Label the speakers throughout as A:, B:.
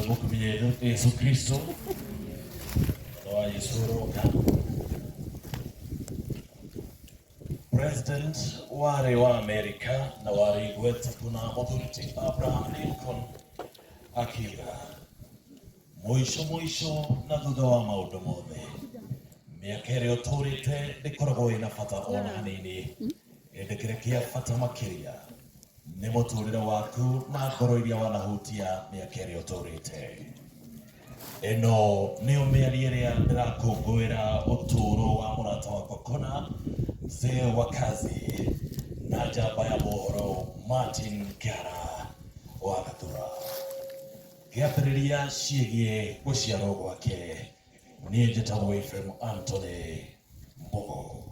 A: Mũkumie Yesu Kristo wa Yesu ũroka. President warĩ wa Amerika na warĩ igweta kuna mũthuri ti Abraham Lincoln akiuga mũico mũico na thutha wa maũndũ mothe, mĩaka ĩrĩa ũtũrĩte ndĩkoragwo ĩna bata ona hanini, ĩndĩ kĩrĩa kĩa bata makĩria nĩ mũtũrĩre waku na ngoro iria wanahutia mĩaka ĩrĩa ũtũrĩte. Ĩno nĩyo mĩario ĩrĩa ndĩrakũngũĩra ũtũũro wa mũrata wakwa kũna, mzee wa kazi na njamba ya mohoro Martin Kĩhara wa Gathura. Ngĩambĩrĩria ciĩgiĩ gũciarwo gwake, niĩ njĩtagwo Ephraim Anthony Mbũgũ.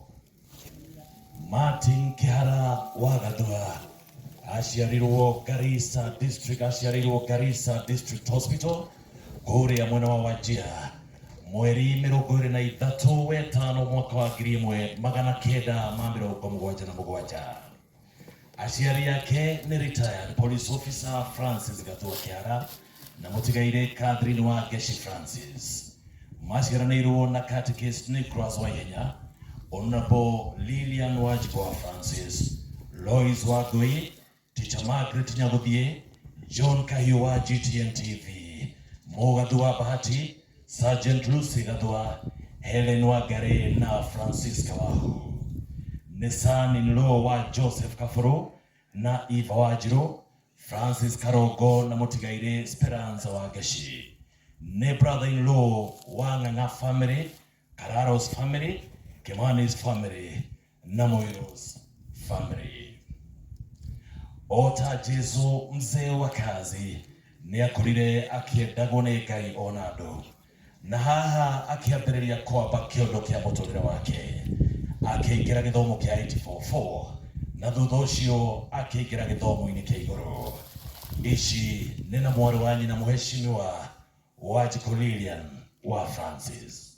A: Martin Kĩhara wa Gathua aciarirwo Garissa District, aciarĩirwo Garissa District Hospital kũrĩa mwena wa Wajir mweri 23 wetano mwaka wa 1977. Aciari ake nĩ retired police officer Francis Gathua Kĩhara na mũtigairĩ Catherine wa Ngeshi Francis. Maciaranĩirwo na Catechist Nicholas Waihenya, Honorable Lilian Wanjikũ wa Francis, Lois Wangũi, Teacher Margaret Nyagũthiĩ, John Kahiũ wa GTN TV, Mũgathu wa Bahati, Sergeant Lucy Gathua, Helen Wangari na Francisca Wahu. Nĩ son-in-law wa Joseph Kabũrũ na Eva Wanjirũ, Francis Karongo na mũtigairĩ Speranza Wangeci. Nĩ brother-in-law wa Ng'ang'a family, Kararos family, Kimani's family na Moiro's family. O ta Jesu mzee wa kazi nĩ akũrire akĩendagwo nĩ Ngai ona andũ, na haha akĩambĩrĩria kwamba kĩondo kĩa mũtũrĩre wake. Akĩingĩra gĩthomo kĩa 844 na thutha ũcio akĩingĩra gĩthomo-inĩ kĩa igũrũ. Ici nĩ na mwarĩ wa nyina mũheshimiwa Wanjikũ Lilian wa Francis.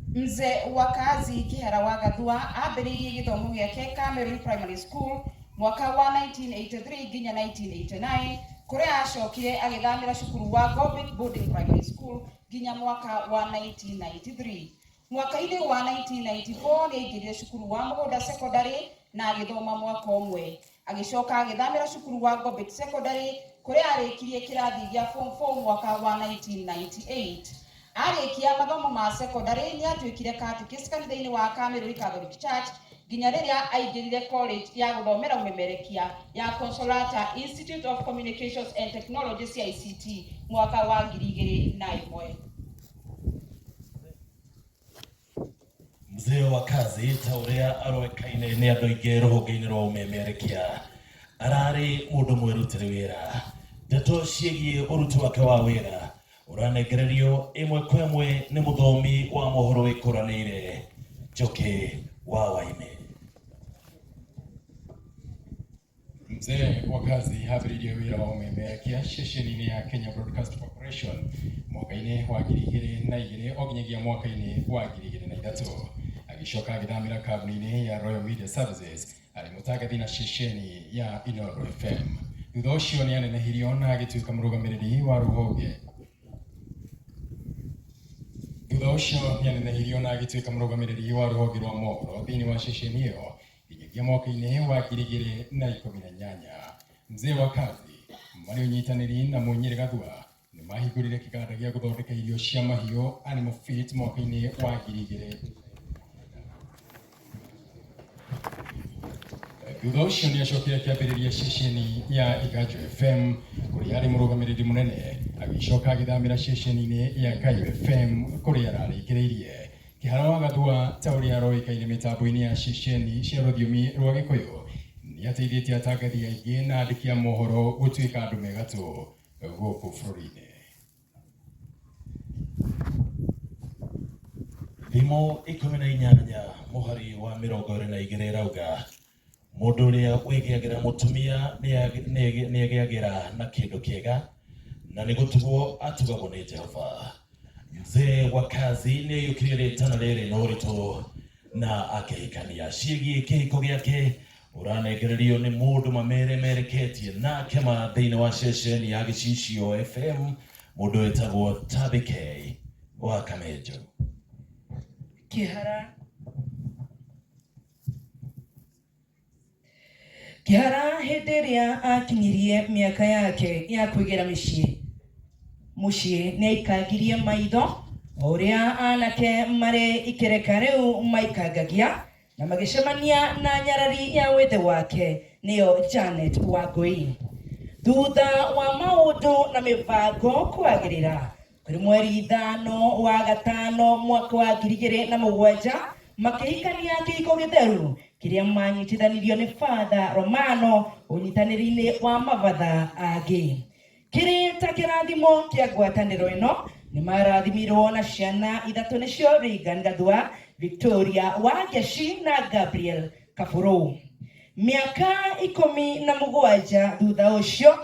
B: Mzee wa kazi Kĩhara wa Gathua ambĩrĩirie gĩthomo gĩake Cameroon Primary School mwaka wa 1983 nginya 1989, kũrĩa acokire agĩthamĩra cukuru wa Gobit Boarding Primary School nginya mwaka wa 1993. Mwaka-inĩ wa 1994 nĩ aingĩrire cukuru wa Mũgũnda Secondary na agĩthoma mwaka ũmwe. Agĩcoka agĩthamĩra cukuru wa Gobit Secondary kũrĩa arĩkirie kĩrathi gĩa form 4 mwaka wa 1998. Arĩkia mathomo ma secondary nĩ atuĩkire catechist kanitha-inĩ wa Kamĩrũri Catholic Church nginya rĩrĩa aingĩrire college ya gũthomera ũmemerekia ya Consolata Institute of Communications and Technology CICT mwaka wa 2001.
A: Mzee wa kazi ta ũrĩa aroĩkaine nĩ andũ aingĩ rũhonge-inĩ rwa ũmemerekia, ararĩ mũndũ mwĩrutĩri wĩra. Ndeto ciĩgiĩ ũruti wake wa wĩra ũranengererio ĩmwe kwa ĩmwe nĩ mũthomi wa mohoro wĩkũranĩire Njũkĩ wa Waimĩ.
C: Mzee wa kazi ambĩrĩirie wĩra wa ũmemerekia ceceni-inĩ ya Kenya Broadcast Corporation mwaka-inĩ wa 2002 o nginyagia mwaka-inĩ wa 2003. Agĩcoka agĩthamĩra kambuni-inĩ ya Royal Media Services arĩ mũtangathi na ceceni ya Inooro FM. Thutha ũcio nĩ anenehirio na agĩtuĩka mũrũgamĩrĩri wa rũhonge. Thutha ũcio nĩ anenehirio na agĩtuĩka mũrũgamĩrĩri wa rũhonge rwa mohoro thĩinĩ wa ceceni ĩyo nginyagia mwaka-inĩ wa 2018. Mzee wa kazi marĩ ũnyitanĩri na Mũnyĩrĩ Gathua nĩ mahingũrire kĩganda gĩa gũthondeka irio cia mahiũ Animal Feed mwaka-inĩ wa 2000. Thutha ũcio nĩ acokire akĩambĩrĩria ceceni ya Iganjo FM kũrĩa arĩ mũrũgamĩrĩri mũnene, agĩcoka agĩthamĩra ceceni-inĩ ya Kayo FM kũrĩa ararĩkĩrĩirie. Kĩhara wa Gathua ta ũrĩa aroĩkaine mĩtambo-inĩ ya ceceni cia rũthiomi rwa Gĩkũyũ nĩ ateithĩtie atangathi aingĩ na andĩki a mohoro gũtuĩka andũ me gatũ gũkũ bũrũri-inĩ.
A: Thimo 18 mũhari wa 22 ĩrauga, Mũndũ ũrĩa wĩgĩagĩra mũtumia nĩegĩagĩra na kĩndũ kĩega, na nĩ gũtugwo atugagwo nĩ Jehova. Mzee wa kazi nĩ aiyũkirie rĩtana rĩrĩ na ũritũ na akĩhikania. Ciĩgiĩ kĩhiko gĩake Ũranengererio nĩ mũndũ mameremereketie nake ma thĩinĩ wa ceceni ya Gĩcicio FM, mũndũ wĩtagwo Tabi K wa Kamenjo.
D: Kĩhara Kĩhara hĩndĩ ĩrĩa akinyirie mĩaka yake ya kwĩgĩra mĩciĩ mũciĩ nĩ aikangirie maitho o ũrĩa anake marĩ ikereka rĩu maikangagia na magĩcemania na nyarari ya wĩthĩ wake nĩyo Janet Wangũi. Thutha wa maũndũ na mĩbango kwagĩrĩra kũrĩ mweri 5 wa gatano mwaka wa 2007 makĩhikania kĩhiko gĩtheru kĩrĩa manyitithanirio nĩ Father Romano ũnyitanĩri-inĩ wa mabatha angĩ. Kĩrĩ ta kĩrathimo kĩa ngwatanĩro ĩno nĩ marathimirwo na ciana ithatũ nĩcio Reagan Gathua, Victoria Wangeci na Gabriel Kabũrũ. Mĩaka 17 thutha ũcio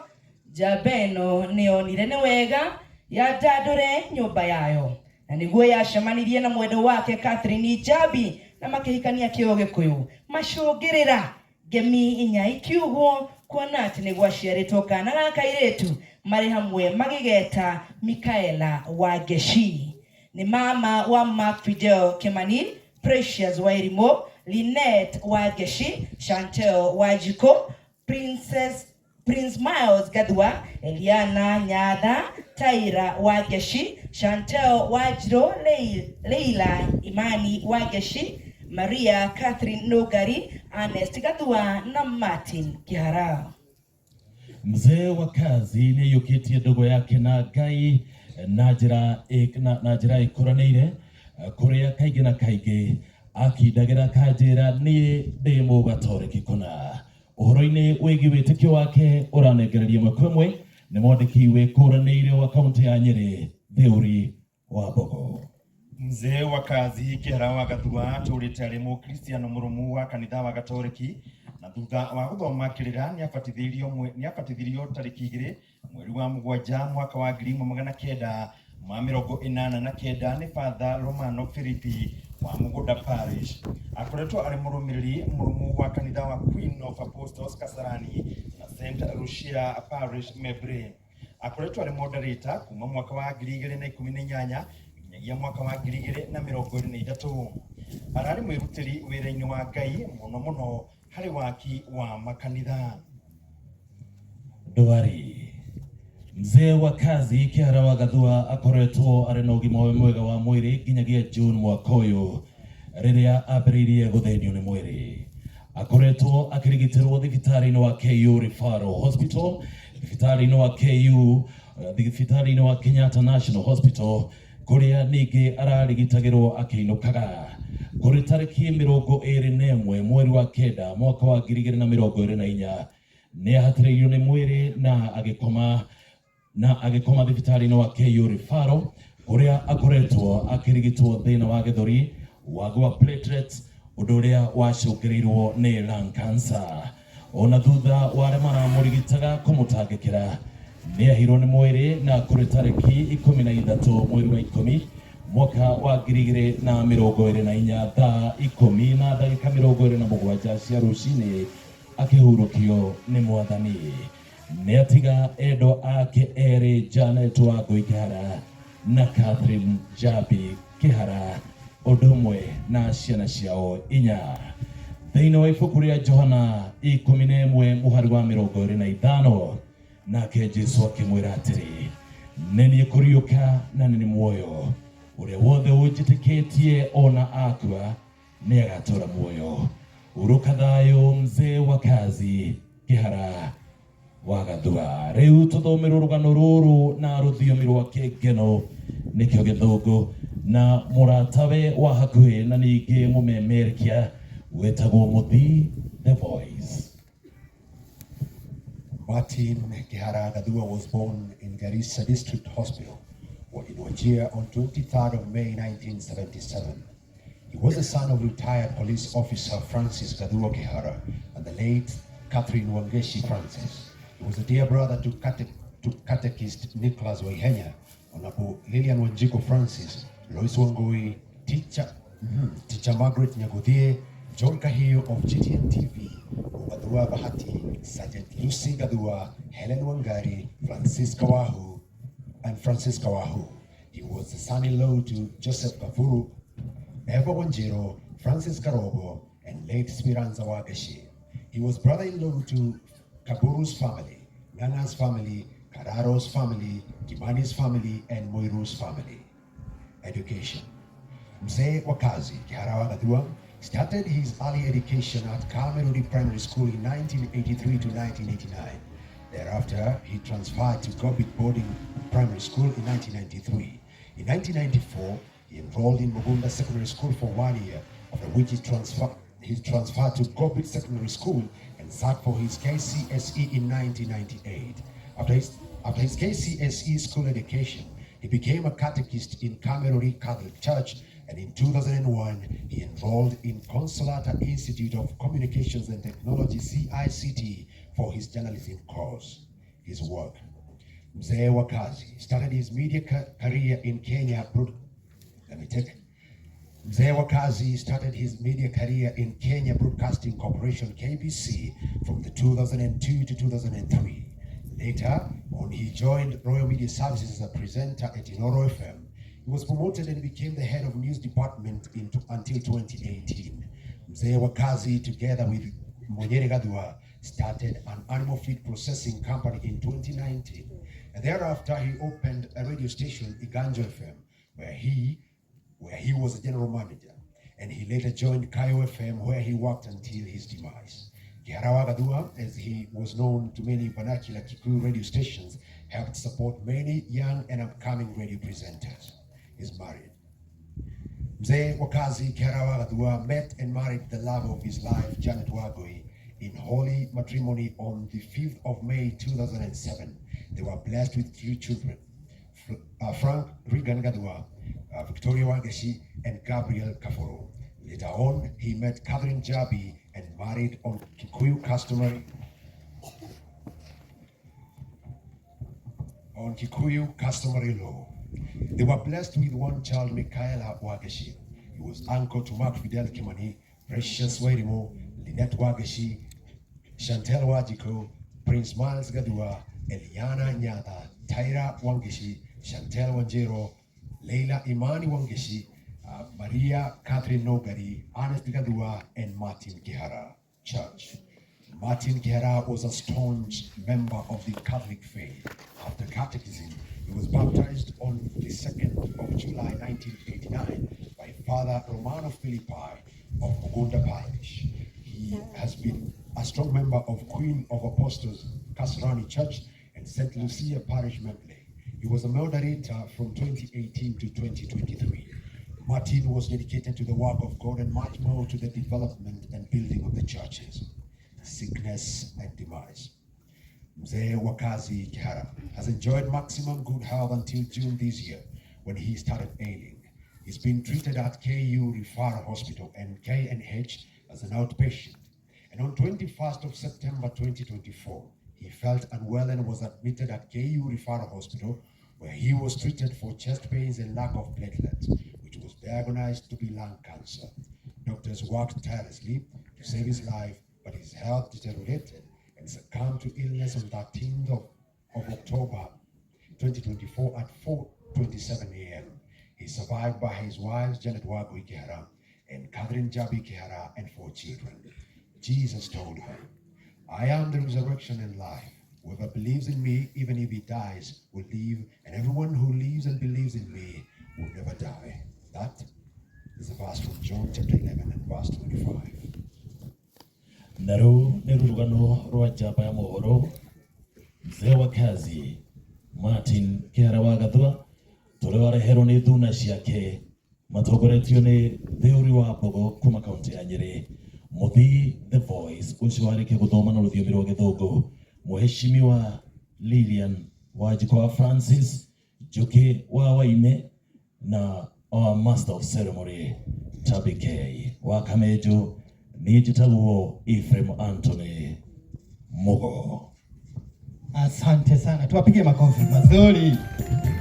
D: njamba ĩno nĩyonire nĩ wega yandandũre nyũmba yayo na nĩguo yacemanirie na mwendwa wake Catherine Njambi na makĩhikania kĩũgĩkũyũ macũngĩrĩra ngemi inya ikiugwo kuona atĩ nĩ gwaciarĩtwo kana ga kairĩtu marĩ hamwe magĩgeta Mikaela Wangeci. Nĩ mama wa Mark Fidel Kimani, Precious Wairimu, Lynette Wangeci, Chantel Wanjikũ, Princess Prince Miles Gathua, Eliana Nyatha, Tyra Wangeci, Chantel Wanjirũ, Leila Imani Wangeci, Maria Catherine Nũngari, Ernest Gathua na Martin Kĩhara.
A: Mzee wa kazi nĩ aiyũkĩtie ndũgũ yake na Ngai na njĩra na njĩra ĩkũranĩire kũrĩa kaingĩ na kaingĩ akindagĩra kanjĩra niĩ ndĩ mũgatoreki kũna. Ũhoro-inĩ wĩgiĩ wĩtĩkio wake ũranengereria ĩmwe kwa ĩmwe nĩ mwandĩki wĩkũranĩire wa kaunti ya Nyĩrĩ Theuri wa Mbogo.
E: Mzee wa kazi Kĩhara wa Gathua atũrĩte arĩ mũkristiano mũrũmu wa kanitha wa Gatoreki na thutha wa gũthoma kĩrĩra nĩabatithirio tarĩki 2 mweri wa 7 mwaka wa 1989 nĩ Father Romano Filipi wa Mũgũnda Parish. Akoretwo arĩ mũrũmĩrĩri mũrũmu wa kanitha wa Queen of Apostles Kasarani na St Lucia Parish Mebre. Akoretwo arĩ moderator kuma mwaka wa 2018 nginyagia mwaka wa 2023. Ararĩ mwĩrutĩri wĩra-inĩ wa Ngai mũno mũno harĩ waki wa makanitha.
A: Ndwari. Mzee wa kazi Kĩhara wa Gathua akoretwo arĩ na ũgima mwega wa mwĩrĩ nginyagia June mwaka ũyũ rĩrĩa ambĩrĩirie gũthĩnio nĩ mwĩrĩ. Akoretwo akĩrigitĩrwo thibitarĩ-inĩ wa KU Referral Hospital, thibitarĩ-inĩ wa KU, thibitarĩ-inĩ wa Kenyatta National Hospital kũrĩa ningĩ ararigitagĩrwo akĩinũkaga. Kũrĩ tarĩki 21 mweri wa 9 mwaka wa 2024 nĩ ahatĩrĩirio nĩ mwĩrĩ na agĩkoma thibitarĩ-inĩ wa KU Referral kũrĩa akoretwo akĩrigitwo thĩna wa gĩthũri, wagi wa platelets, ũndũ ũrĩa wacũngĩrĩirwo nĩ lung cancer. Ona thutha wa arĩa maramũrigitaga kũmũtangĩkĩra nĩ ahirwo nĩ mwĩrĩ na kũrĩ tarĩki 13 mweri wa 10 mwaka wa 2024 thaa 10 na ndagĩka 27 cia rũcinĩ akĩhurũkio nĩ mwathani. Nĩ atiga endwa ake erĩ Janet Wangũi Kĩhara na Catherine Njambi Kĩhara ũndũ ũmwe na ciana ciao inya. Thĩinĩ wa ibuku rĩa Johana 11 mũhari wa 25 nake Jesu akĩmwĩra atĩrĩ, nĩ niĩ kũriũka na nĩ niĩ muoyo, ũrĩa wothe ũnjĩtĩkĩtie ona akua nĩ agatũra muoyo. Hurũka thayũ mzee wa kazi Kĩhara wa Gathua. Rĩu tũthomerwo rũgano rũrũ na rũthiomi rwa kĩngeno nĩkĩo gĩthũngũ na mũratawe wa hakuhĩ na ningĩ mũmemerekia wĩtagwo Mũthii The Voice.
F: Martin Kihara Gathua was born in Garissa District Hospital in Wajir on 23rd of May 1977. He was the son of retired police officer Francis Gathua Kihara and the late Catherine Wangeshi Francis. He was a dear brother to catechist Nicholas Waihenya, Honorable Lillian Wanjiko Francis, Lois Wangui, teacher Margaret Nyaguthie, John Kahio of GTN TV, Gathua Bahati, Sergeant Lucy Gathua, Helen Wangari, Francisca Wahu, and Francisca Wahu. He was the son-in-law to Joseph Kavuru, Eva Wanjiru, Francis Karogo, and late Speranza Wagashi. He was brother-in-law to Kaburu's family, Nana's family, Kararo's family, Kimani's family, and Moiru's family. Education. Mzee Wakazi Kihara wa Gathua started his early education at Kameruri Primary School in 1983 to 1989. Thereafter, he transferred to Gobit Boarding Primary School in 1993. In 1994, he enrolled in Mugunda Secondary School for 1 year, after which he transferred to Gobit Secondary School and sat for his KCSE in 1998. After his KCSE school education, he became a catechist in Kameruri Catholic Church, and in 2001, he enrolled in Consolata Institute of Communications and Technology, CICT, for his journalism course. His work. Mzee Wakazi started his media career in Kenya. Let me take. Mzee Wakazi started his media career in Kenya Broadcasting Corporation, KBC, from the 2002 to 2003. Later on, he joined Royal Media Services as a presenter at Inoro FM. He was promoted and became the head of news department until 2018. Mzee Wakazi, together with Monyere Gathua, started an animal feed processing company in 2019. And thereafter, he opened a radio station, Iganjo FM, where he was a general manager. And he later joined Kayo FM, where he worked until his demise. Kihara wa Gathua, as he was known to many vernacular Kikuyu radio stations, helped support many young and upcoming radio presenters. He's married. Mzee Wakazi Kihara wa Gathua met and married the love of his life, Janet Wagoi, in holy matrimony on the 5th of May 2007. They were blessed with three children, Frank Regan Gathua, Victoria Wangeshi, and Gabriel Kaforo. Later on, he met Catherine Jabi and married on Kikuyu customary law. They were blessed with one child, Michaela Wageshi. He was uncle to Mark Fidel Kimani, Precious Wairimo, Lynette Wageshi, Chantel Wajiko, Prince Miles Gadua, Eliana Nyata, Tyra Wangeshi, Chantel Wanjero, Leila Imani Wangeshi, Maria Catherine Nogari, Ernest Gadua, and Martin Kihara. Church. Martin Kihara was a staunch member of the Catholic faith. After catechism, he was baptized on the 2nd of July 1989 by Father Romano Philippi of Mugunda Parish. He has been a strong member of Queen of Apostles Kasarani Church and St. Lucia Parish, Membley. He was a moderator from 2018 to 2023. Martin was dedicated to the work of God and much more to the development and building of the churches. Sickness and demise. Mzee Wakazi Kihara has enjoyed maximum good health until June this year, when he started ailing. He's been treated at KU Referral Hospital and KNH as an outpatient. And on 21st of September 2024, he felt unwell and was admitted at KU Referral Hospital, where he was treated for chest pains and lack of platelets, which was diagnosed to be lung cancer. Doctors worked tirelessly to save his life, but his health deteriorated and succumbed to illness on 13th of October 2024 at 4:27 a.m. He survived by his wives Janet Wagui Kihara and Catherine Jabi Kihara and four children. Jesus told her, "I am the resurrection and life. Whoever believes in me, even if he dies, will live, and everyone who lives and believes in me will never die." That is a verse from John chapter 11 and verse 25.
A: Na rĩu nĩ rũrugano rwa njamba ya mohoro, mzee wa kazi Martin Kĩhara wa Gathua, tũrĩa wareherwo nĩ thuna ciake matongoretio nĩ Theuri wa Mbogo kuma kaunti ya Nyĩrĩ, Mũthii the Voice ũcio warĩkia gũthoma na rũthiomi rwa Gĩthũngũ, Mheshimiwa Lilian Wanjikũ wa Francis Njũkĩ wa Waine, na our master of ceremony Tabi K wa Kamenjo. Niĩ njĩtagwo Ephraim Anthony Mugo.
G: Asante sana, tuwapigie makofi mazuri.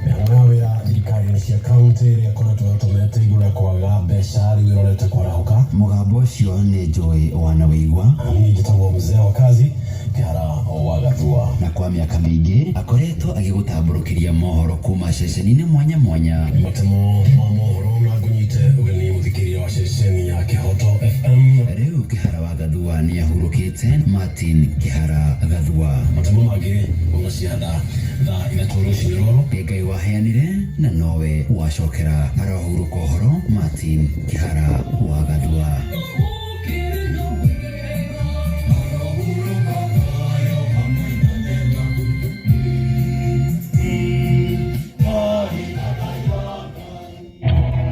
H: Mĩhang'o ya thirikari.
A: Cia kaunti ĩrĩa ĩkoretwo ĩhotomete igũrũ rĩa kwaga mbeca rĩu ĩrorete kwarahuka.
G: Mũgambo ũcio nĩ Joy Wanawĩigua.
A: Niĩ njĩtagwo mzee wa kazi Kĩhara wa Gathua,
G: na kwa mĩaka mĩingĩ akoretwo agĩgũtambũrũkĩria mohoro kuma ceceni-inĩ mwanya mwanya.
A: Matemo ma mohoro na ngũnyite ũgeni mũthikĩria wa ceceni ya Kĩhoto FM.
G: Rĩu Kĩhara wa Gathua nĩ ahurũkĩte. Martin Kĩhara Gathua.
A: Matemo mangĩ ona cianda thaa 3 rũcinĩ rũrũ.
G: Nĩ Ngai waheanire na nowe wacokera. Arohurũka ũhoro Martin Kĩhara wa Gathua.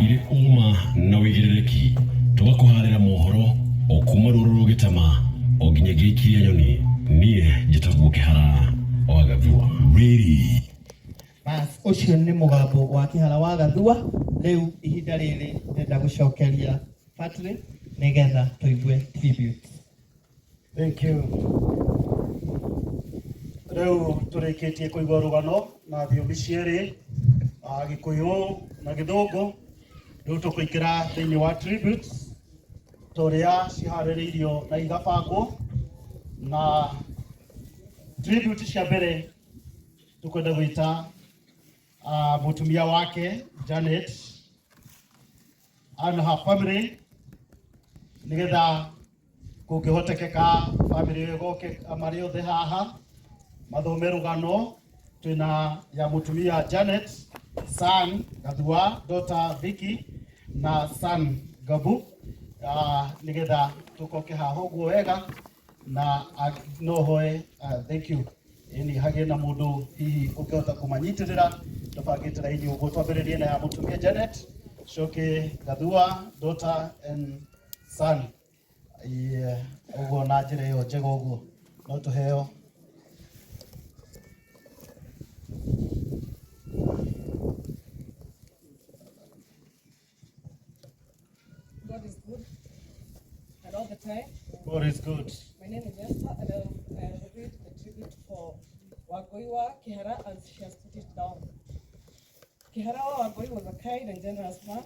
A: Irĩ ũma na wĩigĩrĩrĩki tũgakũharĩra mohoro o kuma rũrũ rũgĩtema o nginyagia ikiria nyoni. Niĩ njĩtagwo Kĩhara wa Gathua.
G: Really?
H: Bas, ũcio nĩ mũgambo wa Kĩhara wa Gathua. Rĩu ihinda rĩrĩ ndĩrenda gũcokeria Patrick nĩgetha tũigue tribute.
I: Thank you. Rĩu tũrĩkĩtie kũigua rũgano na thiomi cierĩ, Gĩkũyũ na Gĩthũngũ. Rĩu tũkũingĩra thĩinĩ wa tributes ta ũrĩa ciharĩrĩirio na igabangwo. Na tribute cia mbere tũkwenda gwĩta mũtumia wake Janet and her family, nĩgetha kũngĩhotekeka family ĩyo ĩgoke marĩ othe haha mathome rũgano. Twĩna ya mũtumia Janet, son Gathua, daughter Vicky na son Gabu, nĩgetha tũkoke haha ũguo wega na no hoe. Thank you. Ĩni hagĩe na mũndũ hihi ũngĩhota kũmanyitĩrĩra. Tũbangĩte raini ũguo, twambĩrĩrie na ya mũtumia Janet, coke Gathua, daughter and son. Yeah, ũguo na njĩra ĩyo njega ũguo no tũheo.
J: God is good and all the time.
I: God is good.
J: My name is Esther, and I'll read the tribute for Wangui Kihara as she has put it down. Kihara Wangui was a kind and generous man.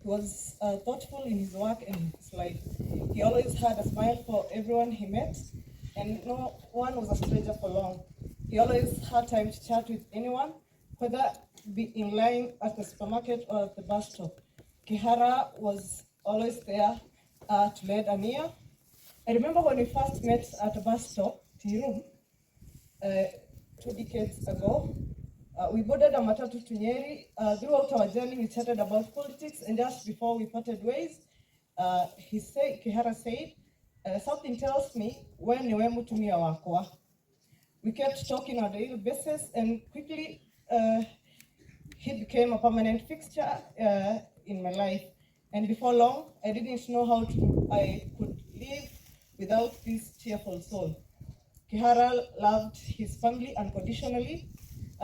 J: He was thoughtful in his work and his life. He always had a smile for everyone he met, and no one was a stranger for long. He always had time to chat with anyone, whether be in line at the supermarket or at the bus stop. Kihara was always there to lend an ear. I remember when we first met at a bus stop, tea room, 2 decades ago. We boarded a matatu to Nyeri. Throughout our journey, we chatted about politics, and just before we parted ways, Kihara said, something tells me when niwe mutumia wakwa. We kept talking on a daily basis, and quickly he became a permanent fixture in my life. And before long, I didn't know how I could live without this cheerful soul. Kihara loved his family unconditionally.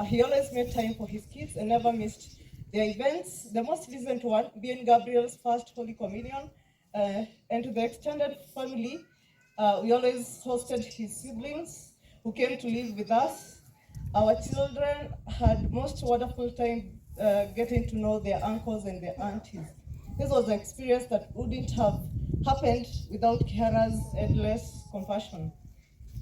J: He always made time for his kids and never missed their events, the most recent one being Gabriel's first Holy Communion. And to the extended family, we always hosted his siblings who came to live with us. Our children had most wonderful time getting to know their uncles and their aunties. This was an experience that wouldn't have happened without Kihara's endless compassion.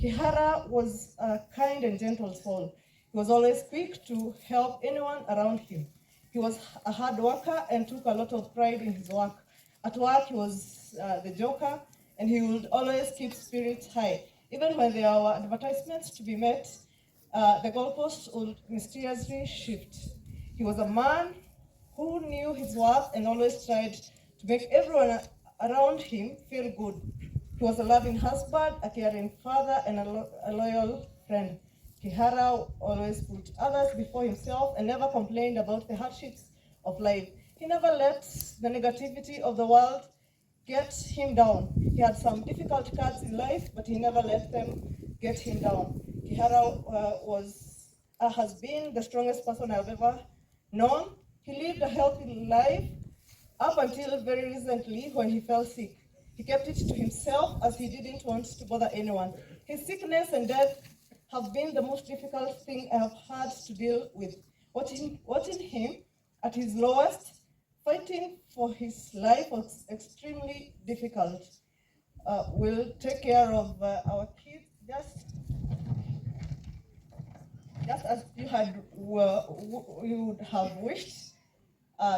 J: Kihara was a kind and gentle soul. He was always quick to help anyone around him. He was a hard worker and took a lot of pride in his work. At work, he was the joker, and he would always keep spirits high. Even when there were advertisements to be met, the goalposts would mysteriously shift. He was a man who knew his worth and always tried to make everyone around him feel good. He was a loving husband, a caring father, and a loyal friend. Kihara always put others before himself and never complained about the hardships of life. He never let the negativity of the world get him down. He had some difficult cards in life, but he never let them get him down. Kihara has been the strongest person I've ever known. He lived a healthy life up until very recently when he fell sick. He kept it to himself as he didn't want to bother anyone. His sickness and death have been the most difficult thing I have had to deal with. Watching him At his lowest, fighting for his life was extremely difficult. We'll take care of our kids just as you would have wished.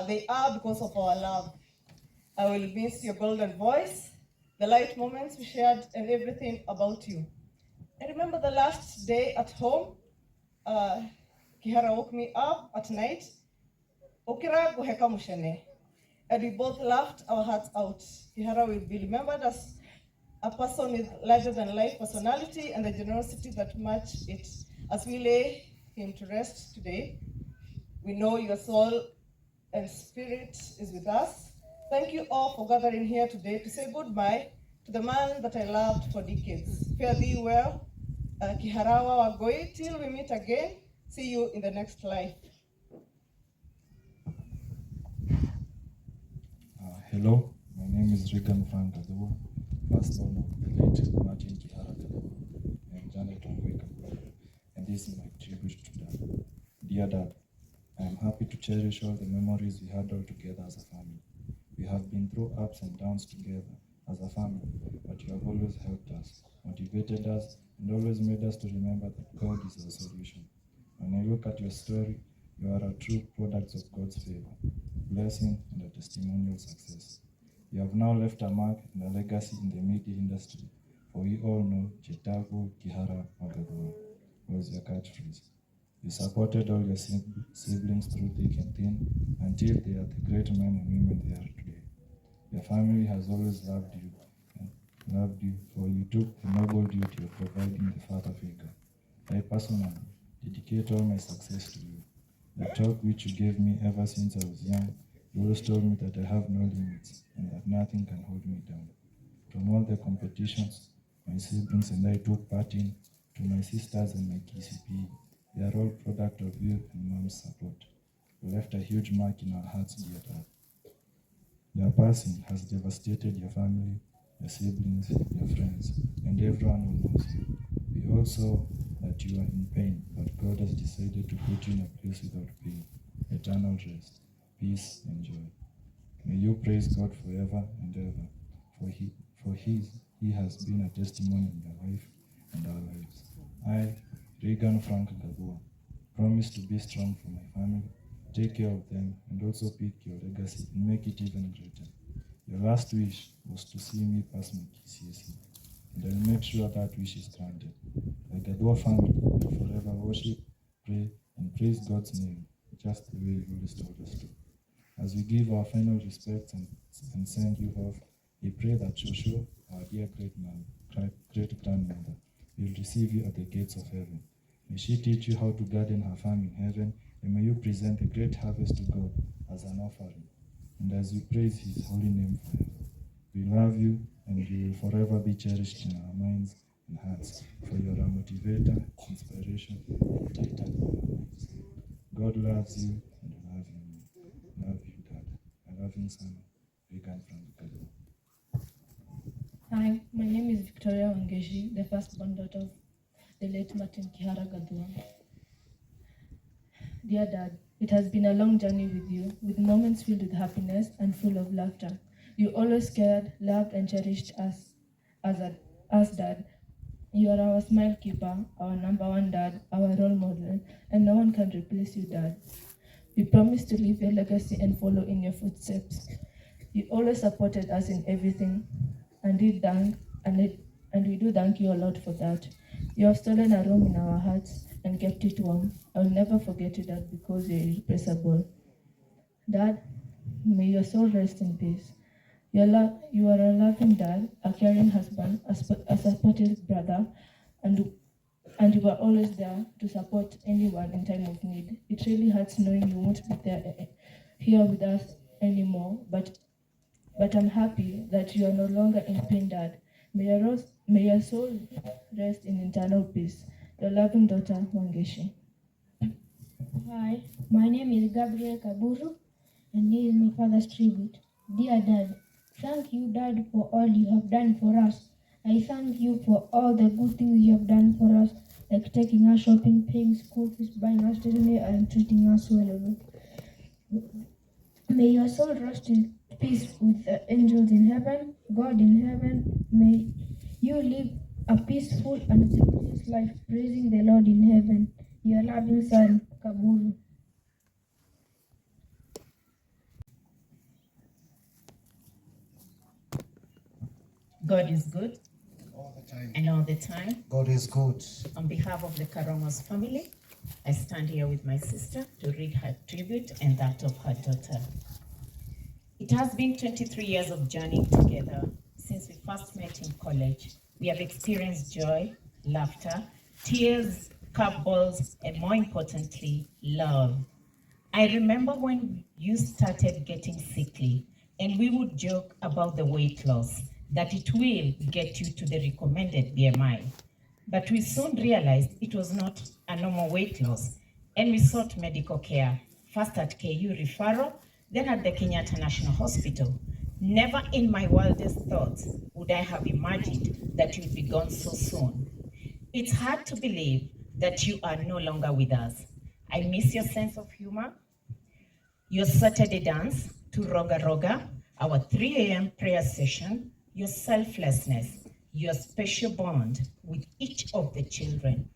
J: They are because of our love. I will miss your golden voice, the light moments we shared, and everything about you. I remember the last day at home. Kihara woke me up at night. Okira goheka mushene. And we both laughed our hearts out. Kihara will be remembered as a person with larger than life personality and the generosity that matched it. As we lay him to rest today, we know your soul and spirit is with us. Thank you all for gathering here today to say goodbye to the man that I loved for decades. Fare thee well, Kihara wa Wangui, till we meet again. See you in the next life.
K: Hello, my name is Regan Frank Gathua, firstborn of the late Martin Kihara Gathua and Janet Wangui Gathua, and this is my tribute to Dad. Dear Dad, I am happy to cherish all the memories we had all together as a family. We have been through ups and downs together as a family, but you have always helped us, motivated us, and always made us to remember that God is our solution. When I look at your story, you are a true product of God's favor, blessing, and a testimonial success. You have now left a mark and a legacy in the media industry, for we all know Njitagwo Kihara wa Gathua was your catchphrase. You supported all your siblings through thick and thin until they are the great men and women they are today. Your family has always loved you and loved you, for you took the noble duty of providing the father figure. I personally dedicate all my success to you. The talk which you gave me ever since I was young, you always told me that I have no limits and that nothing can hold me down. From all the competitions my siblings and I took part in, to my sisters and my KCPE, they are all product of you and mom's support. You left a huge mark in our hearts, dear Dad. Your passing has devastated your family, your siblings, your friends, and everyone who knows you. We all saw that you are in pain, but God has decided to put you in a place without pain, eternal rest, peace, and joy. May you praise God forever and ever, for he has been a testimony in your life and our lives. I, Regan Frank Gathua, promise to be strong for my family, take care of them, and also pick your legacy and make it even greater. Your last wish was to see me pass my KCSE, and I will make sure that wish is granted. The Gathua family will forever worship, pray, and praise God's name, just the way you always told us to. As we give our final respects and send you off, we pray that Shosho, our dear great grandmother, will receive you at the gates of heaven. May she teach you how to garden her farm in heaven, and may you present the great harvest to God as an offering, and as you praise his holy name forever. We love you, and you will forever be cherished in our minds and hearts, for you are a motivator, inspiration, and titan in our lives. God loves you, and we love you more. Love you, Dad. A loving son, Regan Frank Gathua.
L: Hi, my name is Victoria Wangechi, the firstborn daughter of the late Martin Kihara Gathua. Dear Dad, it has been a long journey with you, with moments filled with happiness and full of laughter. You always cared, loved, and cherished us as Dad. You are our smile keeper, our number one dad, our role model, and no one can replace you, Dad. We promise to leave your legacy and follow in your footsteps. You always supported us in everything, and did thank and, it, and we do thank you a lot for that. You have stolen a room in our hearts and kept it warm. I will never forget you, Dad, because you're irreplaceable. Dad, may your soul rest in peace. You are a loving dad, a caring husband, a supportive brother, and you are always there to support anyone in time of need. It really hurts knowing you won't be there here with us anymore, but I'm happy that you are no longer in pain, Dad. May your soul rest in eternal peace. Your loving daughter, Wangechi.
M: Hi, my name is Gabriel Kaburu, and this is my father's tribute. Dear Dad, thank you, Dad, for all you have done for us. I thank you for all the good things you have done for us, like taking us shopping, paying school fees, buying us stationery, and treating us well. May your soul rest in peace with the angels in heaven, God in heaven. May you live a peaceful and glorious life, praising the Lord in heaven. Your loving son, Kaburu.
N: God is good.
F: All the time.
N: And all the time.
F: God is good.
N: On behalf of the Karongos family, I stand here with my sister to read her tribute and that of her daughter. It has been 23 years of journeying together since we first met in college. We have experienced joy, laughter, tears, curveballs, and more importantly, love. I remember when you started getting sickly, and we would joke about the weight loss, that it will get you to the recommended BMI. But we soon realized it was not a normal weight loss, and we sought medical care, first at KU referral, then at the Kenyatta National Hospital. Never in my wildest thoughts would I have imagined that you'd be gone so soon. It's hard to believe that you are no longer with us. I miss your sense of humor, your Saturday dance to Roga Roga, our 3 a.m. prayer session, your selflessness, your special bond with each of the children.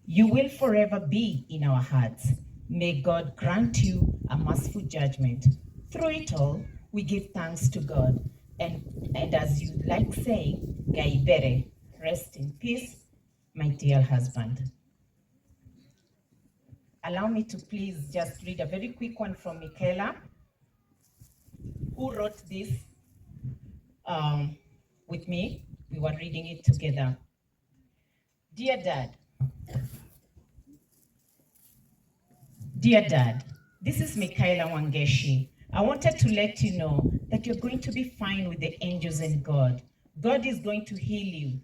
N: You will forever be in our hearts. May God grant you a merciful judgment. Through it all, we give thanks to God. And as you like saying, Gaibere, rest in peace, my dear husband. Allow me to please just read a very quick one from Michaela, who wrote this with me. We were reading it together. Dear Dad, this is Michaela Wangeshi. I wanted to let you know that you're going to be fine with the angels and God. God is going to heal you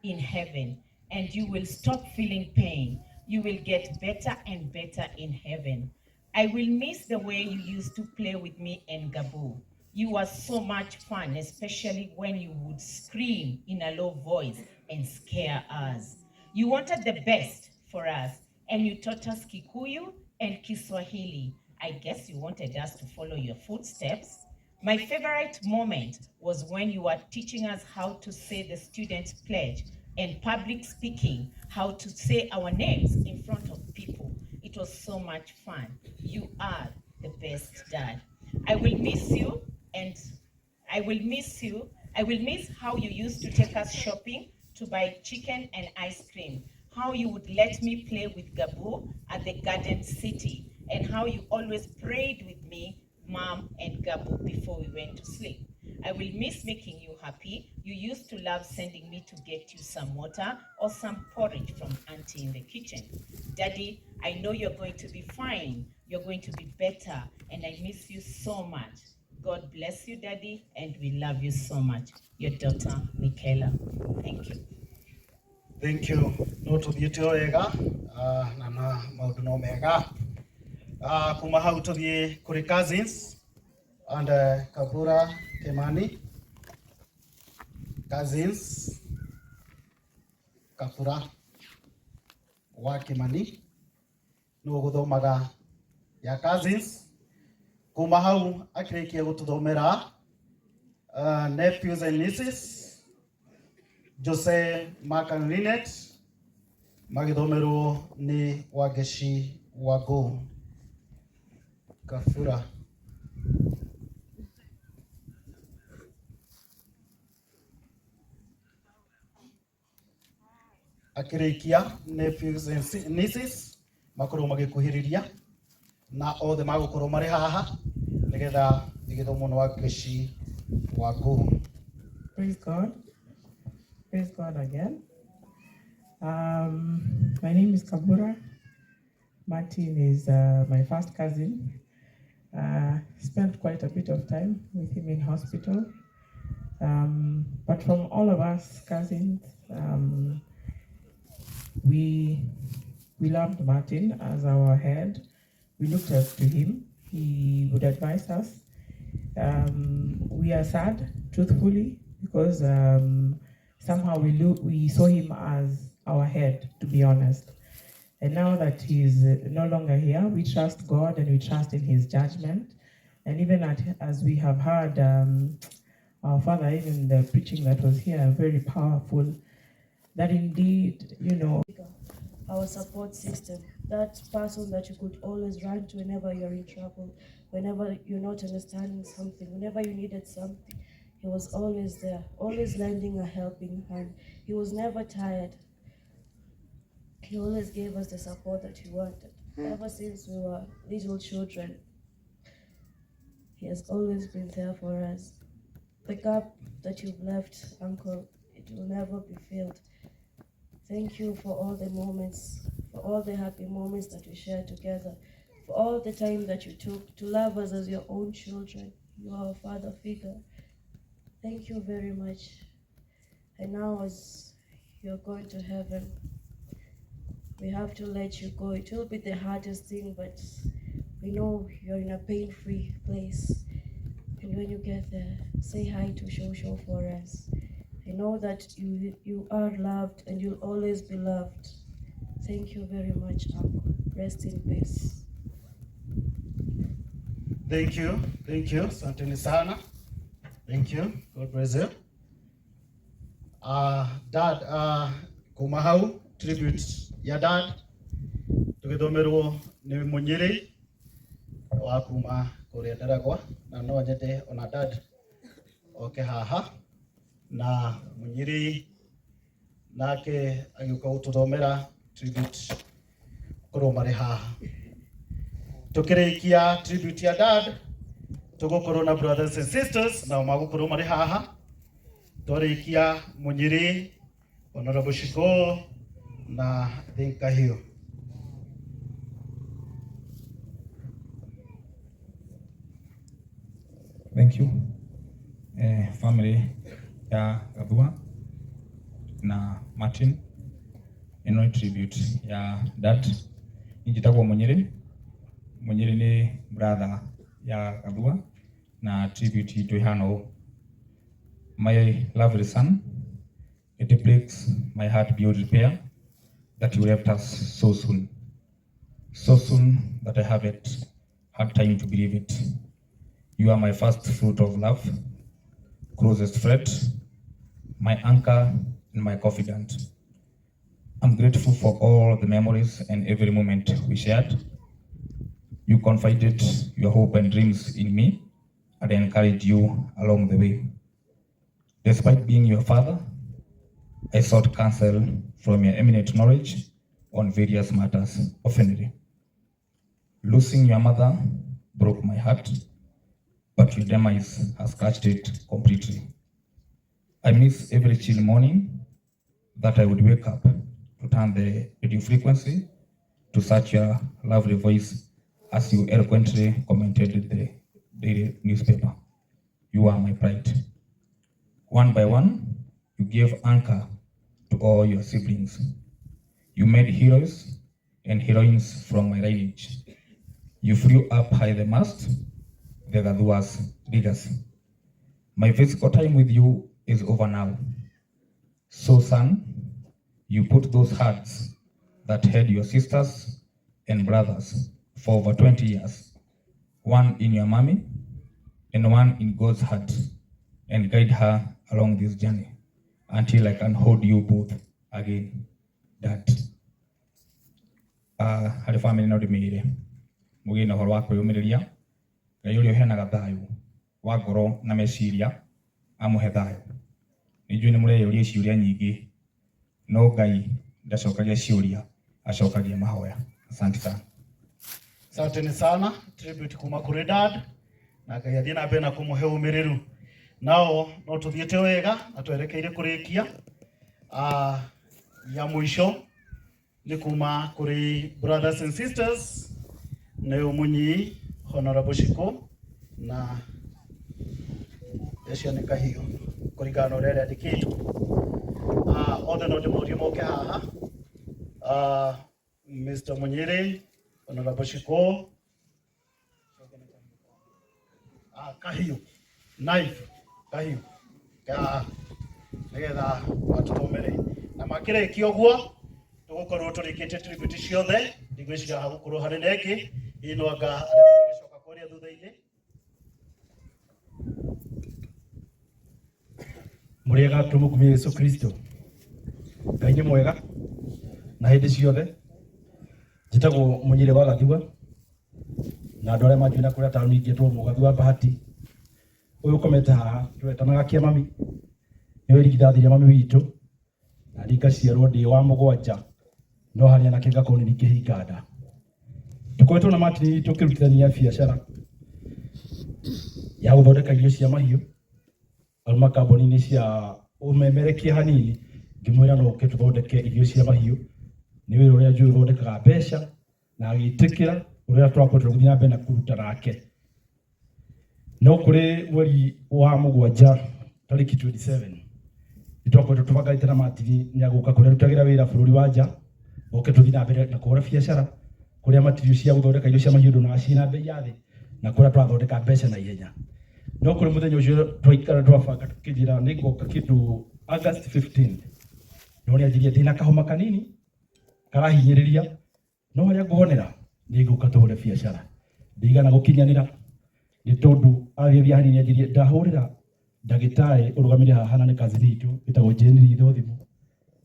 N: in heaven, and you will stop feeling pain. You will get better and better in heaven. I will miss the way you used to play with me and Gabu. You were so much fun, especially when you would scream in a low voice and scare us. You wanted the best for us, and you taught us Kikuyu and Kiswahili. I guess you wanted us to follow your footsteps. My favorite moment was when you were teaching us how to say the student's pledge and public speaking, how to say our names in front of people. It was so much fun. You are the best dad. I will miss you, and I will miss you. I will miss how you used to take us shopping to buy chicken and ice cream, how you would let me play with Gabu at the Garden City, and how you always prayed with me, Mom, and Gabu before we went to sleep. I will miss making you happy. You used to love sending me to get you some water or some porridge from Auntie in the kitchen. Daddy, I know you're going to be fine. You're going to be better, and I miss you so much. God bless you, Daddy, and we love you so much. Your daughter, Michaela. Thank you.
I: Thank you. No tuthiĩte o wega na maũndũ no mega. Kuma hau tuthiĩ kũrĩ cousins and Kabura Kimani. Cousins Kabura wa Kimani nĩwe ũgũthomaga ya cousins. Kuma hau akĩrĩkia gũtũthomera nephews and nieces Jose Mark and Lynette magĩthomerwo nĩ Wangeci Wangũ Kabura. Akĩrĩkia nephews and nieces makorwo magĩkuhĩrĩria na othe magũkorwo marĩ haha nĩgetha ĩgĩthomwo nĩ Wangeci Wangũ.
O: Praise God. Praise God again. My name is Kabura. Martin is my first cousin. Spent quite a bit of time with him in hospital. But from all of us cousins, we loved Martin as our head. We looked up to him. He would advise us. We are sad, truthfully, because somehow we saw him as our head, to be honest. And now that he's no longer here, we trust God and we trust in his judgment. And even as we have heard our father, even the preaching that was here, very powerful, that indeed, you know,
L: our support system, that person that you could always run to whenever you're in trouble, whenever you're not understanding something, whenever you needed something. He was always there, always lending a helping hand. He was never tired. He always gave us the support that we wanted. Ever since we were little children, he has always been there for us. The gap that you've left, Uncle, it will never be filled. Thank you for all the moments, for all the happy moments that we shared together, for all the time that you took to love us as your own children. You are our father figure. Thank you very much. And now, as you're going to heaven, we have to let you go. It will be the hardest thing, but we know you're in a pain-free place. And when you get there, say hi to Shosho for us. I know that you are loved and you'll always be loved. Thank you very much, Uncle. Rest in peace.
I: Thank you. Thank you. Asanteni sana. Thank you. God bless you. Dad, kuma hau tribute ya dad tugithomerwo ni Munyiri wa kuma kuria Ndaragwa, na no nyende ona dad oke haha na Munyiri nake agiuka gututhomera tribute korwo mari haha. Tukirikia tribute ya dad tugukorwo na brothers and sisters nao magukorwo mari haha. Twarikia Munyiri, Honorable Shiko na Think Kahiu.
K: Thank you. Family ya Gathua na Martin, ĩno nĩ tribute ya dad. Niĩ njĩtagwo Munyiri. Munyiri nĩ brother ya Gathua na tribute itũ ĩhana ũũ. My lovely son, it breaks my heart beyond repair that you left us so soon. So soon that I haven't had time to believe it. You are my first fruit of love, closest friend, my anchor, and my confidant. I'm grateful for all the memories and every moment we shared. You confided your hope and dreams in me, and I encouraged you along the way. Despite being your father, I sought counsel from your eminent knowledge on various matters oftenly. Losing your mother broke my heart, but your demise has scratched it completely. I miss every chill morning that I would wake up to turn the radio frequency to such your lovely voice as you eloquently commented the daily newspaper. You are my pride. One by one, you gave anchor to all your siblings. You made heroes and heroines from my lineage. You flew up high the mast, the Gathua's legacy. My physical time with you is over now. So, son, you put those hearts that had your sisters and brothers for over 20 years, one in your mommy and one in God's heart, and guide her along this journey until I can hold you both again. Dad. Harĩ family no ndĩmĩre mũgĩe na ũhoro wa kwĩyũmĩrĩria. Ngai ũrĩa ũheanaga thayũ wa ngoro na meciria amũhe thayũ. Nĩ njũĩ nĩ mũreyũria ciũria nyingĩ, no Ngai ndacokagia ciũria, acokagia mahoya. Asante sana.
I: Asanteni sana, tribute kuma kuri dad na Ngai athiĩ na mbere na kũmũhe ũmĩrĩru. Nao no tũthiĩte wega na twerekeire kũrĩkia. Ya mũico nĩ kuma kũrĩ brothers and sisters nĩ Mũnyi Honorable Shiko na ũcio nĩ Kahiũ kũringana na ũrĩa rĩandĩkĩtwo. Othe no ndĩmorie moke haha. Mr. Munyiri, Honorable Shiko, Kahiũ, knife Kahiũ, nigetha matũthomere na makĩrĩkia ũguo. Tũgũkorwo tũrĩkĩtie tribute ciothe, ndigwĩciria hagũkorwo harĩ na ĩngĩ ino anga arĩa marĩgĩcoka kwaria thutha-inĩ.
P: Mũrĩega tũmũkumie Yesu Kristo. Ngai nĩ mwega na hĩndĩ ciothe. Njĩtagwo Mũnyĩrĩ wa Gathua na andũ arĩa manjũĩ na kũrĩa taũni ingĩtwo Mũgathua Bahati. Ũyũ ũkomete haha twetanaga kĩa mami, nĩwe irigithathi rĩa mami witũ, na niĩ ngaciarwo ndĩ wa mũgwanja, no harĩ anake ngakorwo nĩ niĩ kĩhinga nda. Tũkoretwo na Martin tũkĩrutithania biacara ya gũthondeka irio cia mahiũ auma kambuni-inĩ cia ũmemerekia hanini, ngĩmwĩra no ũke tũthondeke irio cia mahiũ, nĩ wĩra ũrĩa njũĩ ũthondekaga mbeca, na agĩtĩkĩra ũrĩa twakoretwo tũgĩthiĩ na mbere na kũruta nake. No kũrĩ mweri wa mũgwanja tarĩki 27 nĩ twakoretwo tũbanganĩte na Martin nĩ agũka kũrĩa arutagĩra wĩra bũrũri wa nja, oke tũthiĩ na mbere na kũhũra biacara kũrĩa material cia gũthondeka irio cia mahiũ ndonaga ciĩna bei ya thĩ na kũrĩa tũrathondeka mbeca na ihenya. No kũrĩ mũthenya ũcio twaikara twabanga tũkĩnjĩra nĩ ngoka kĩndũ August 15, no nĩ anjirie ndĩna kahoma kanini karahinyĩrĩria, no harĩa ngũhonera nĩ ngũka tũhũre biacara. Ndigana gũkinyanĩra nĩ tondũ athiĩ hanini anjirie ndahũrĩra ndagĩtarĩ ũrũgamĩre haha na nĩ cousin itũ wĩtagwo Jane Ritho thimũ,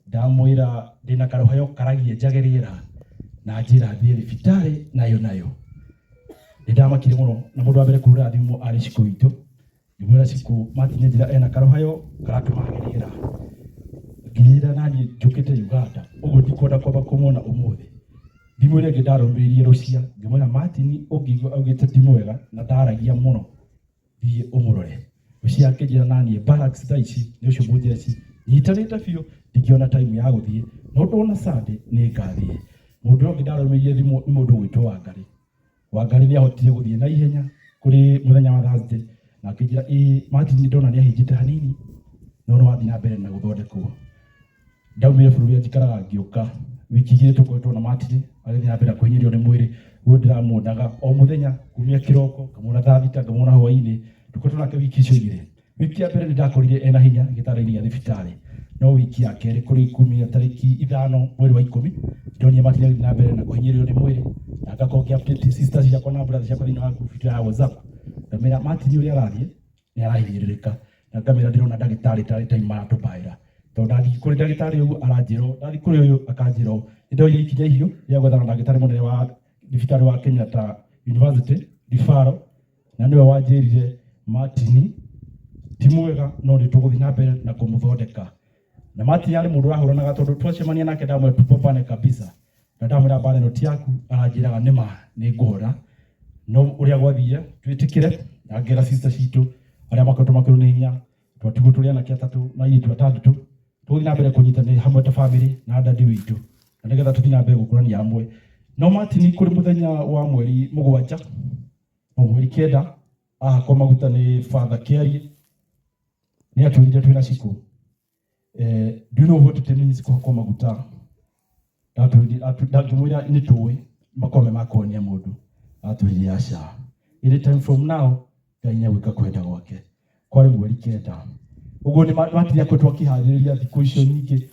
P: ndamwĩra ndĩna karũheo karagia njage rĩera na njĩra thiĩ thibitarĩ nayo nayo. Nĩ ndamakire mũno na mũndũ wa mbere kũhũrĩra thimũ arĩ Cikũ witũ, ngĩmwĩra Cikũ Martin njĩra ena karũheo karatũma age rĩera, ngĩra naniĩ njũkĩte Uganda ũguo ndikwenda kwamba kũmwona ũmũthĩ. Thimũ ĩrĩa ĩngĩ ndarũmĩrĩirie Rũcia ngĩmwĩra Martin ũngĩigua augĩte ti mwega na ndaragia mũno thiĩ ũmũrore. Rũcia akĩnjĩra naniĩ barracks thaa ici nĩ ũcio mũnjeci nyitanĩte biũ ndingĩona time ya gũthiĩ no ndona Sunday nĩ ngathiĩ. Mũndũ ũrĩa ũngĩ ndarũmĩrĩirie thimũ nĩ mũndũ ũgwĩtwo Wangarĩ. Wangarĩ nĩ ahotire gũthiĩ na ihenya kũrĩ mũthenya wa Thursday na akĩnjĩra ĩĩ Martin nĩ ndona nĩ ahĩnjĩte hanini no nĩ wathiĩ na mbere na gũthondekwo. Ndaumire bũrũri ũrĩa njikaraga ngĩũka wiki igĩrĩ tũkoretwo na Martin agĩthiĩ na mbere na kũhinyĩrĩrio nĩ mwĩrĩ, ũguo ndĩramuonaga o mũthenya kumia kĩroko ngamuona thaa thita ngamuona hwainĩ, tũkoretwo nake wiki icio igĩrĩ. Wiki ya mbere nĩ ndakorire ena hinya gĩtanda-inĩ gĩa thibitarĩ, no wiki ya kerĩ kũrĩ kumia tarĩki 5 mweri wa 10 ndonire Martin agĩthiĩ na mbere na kũhinyĩrĩrio nĩ mwĩrĩ na ngakorwo ngĩ update sisters ciakwa na brothers ciakwa thĩinĩ wa group itũ ya WhatsApp, ngamĩra Martin ũrĩa arathiĩ nĩ arahinyĩrĩrĩka na ngamĩra ndĩrona ndagĩtarĩ tarĩ time aratũmbaĩra, tondũ ndathiĩ kũrĩ ndagĩtarĩ ũguo aranjĩra ũũ, ndathiĩ kũrĩ ũyũ akanjĩra ũũ. Nĩ ndoire ikinya ihiũ rĩa gwethana na ndagĩtarĩ mũnene wa thibitarĩ wa Kenyatta University referral, na nĩwe wanjĩrire Martin ti mwega no nĩ tũgũthiĩ na mbere na kũmũthondeka. Na Martin arĩ mũndũ ũrahũranaga tondũ twacemania nake ndamwĩra tupambane kabisa, na ndamwĩra mbara ĩno ti yaku, aranjĩraga nĩ ma nĩ ngũhona. No ũrĩa gwathire twĩtĩkĩre, na ngera sister citũ arĩa makoretwo makĩrwo nĩ hinya, twatigwo tũrĩ anake atatũ na airĩtu atandatũ, tũgũthiĩ na mbere kũnyitanĩra hamwe ta family na dadi witũ, na nĩgetha tũthiĩ na mbere gũkũrania hamwe. No Martin kũrĩ mũthenya wa mweri 7 no mweri 9 ahakwo maguta nĩ Father Kĩarie, nĩ atwĩrire twĩna Cikũ do you know what it means kũhakwo maguta? Ndangĩmwĩra nĩ tũĩ makorwo me ma kũhonia mũndũ, atwĩrire aca, any time from now Ngai nĩ egwĩka kwenda gwake. Kwarĩ mweri 9 ũguo nĩ Martin akoretwo akĩharĩrĩria thikũ icio nyingĩ,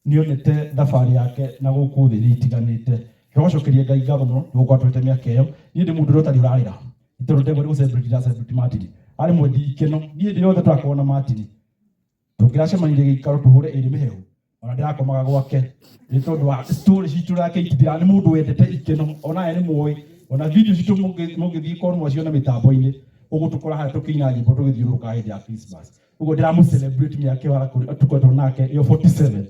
P: nĩonete thabarĩ yake na gũkũ thĩ nĩ itiganĩte. Tũgacokeria Ngai ngatho mũno nĩ gũkorwo atũhete mĩaka ĩyo. Niĩ ndĩ mũndũ ũrĩa ũtarĩ ũrarĩra nĩ tondũ ndegwa nĩ gũ celebrate ndĩra celebrate Martin, arĩ mwendi ikeno. Niĩ hĩndĩ yothe tũrakorwo na Martin tũngĩracemanirie gĩikaro tũhũre ĩrĩ mĩhehu, ona ndĩrakomaga gwake nĩ tondũ wa story citũ nake itithiraga. Nĩ mũndũ wendete ikeno, onawe nĩ mũĩ, ona video citũ mũngĩthiĩ korwo mwaciona mĩtambo-inĩ ũgũtũkora harĩa tũkĩina nyĩmbo tũgĩthiũrũrũka hĩndĩ ya Christmas. Ũguo ndĩramũ celebrate mĩaka ĩyo tũkoretwo nake ĩyo 47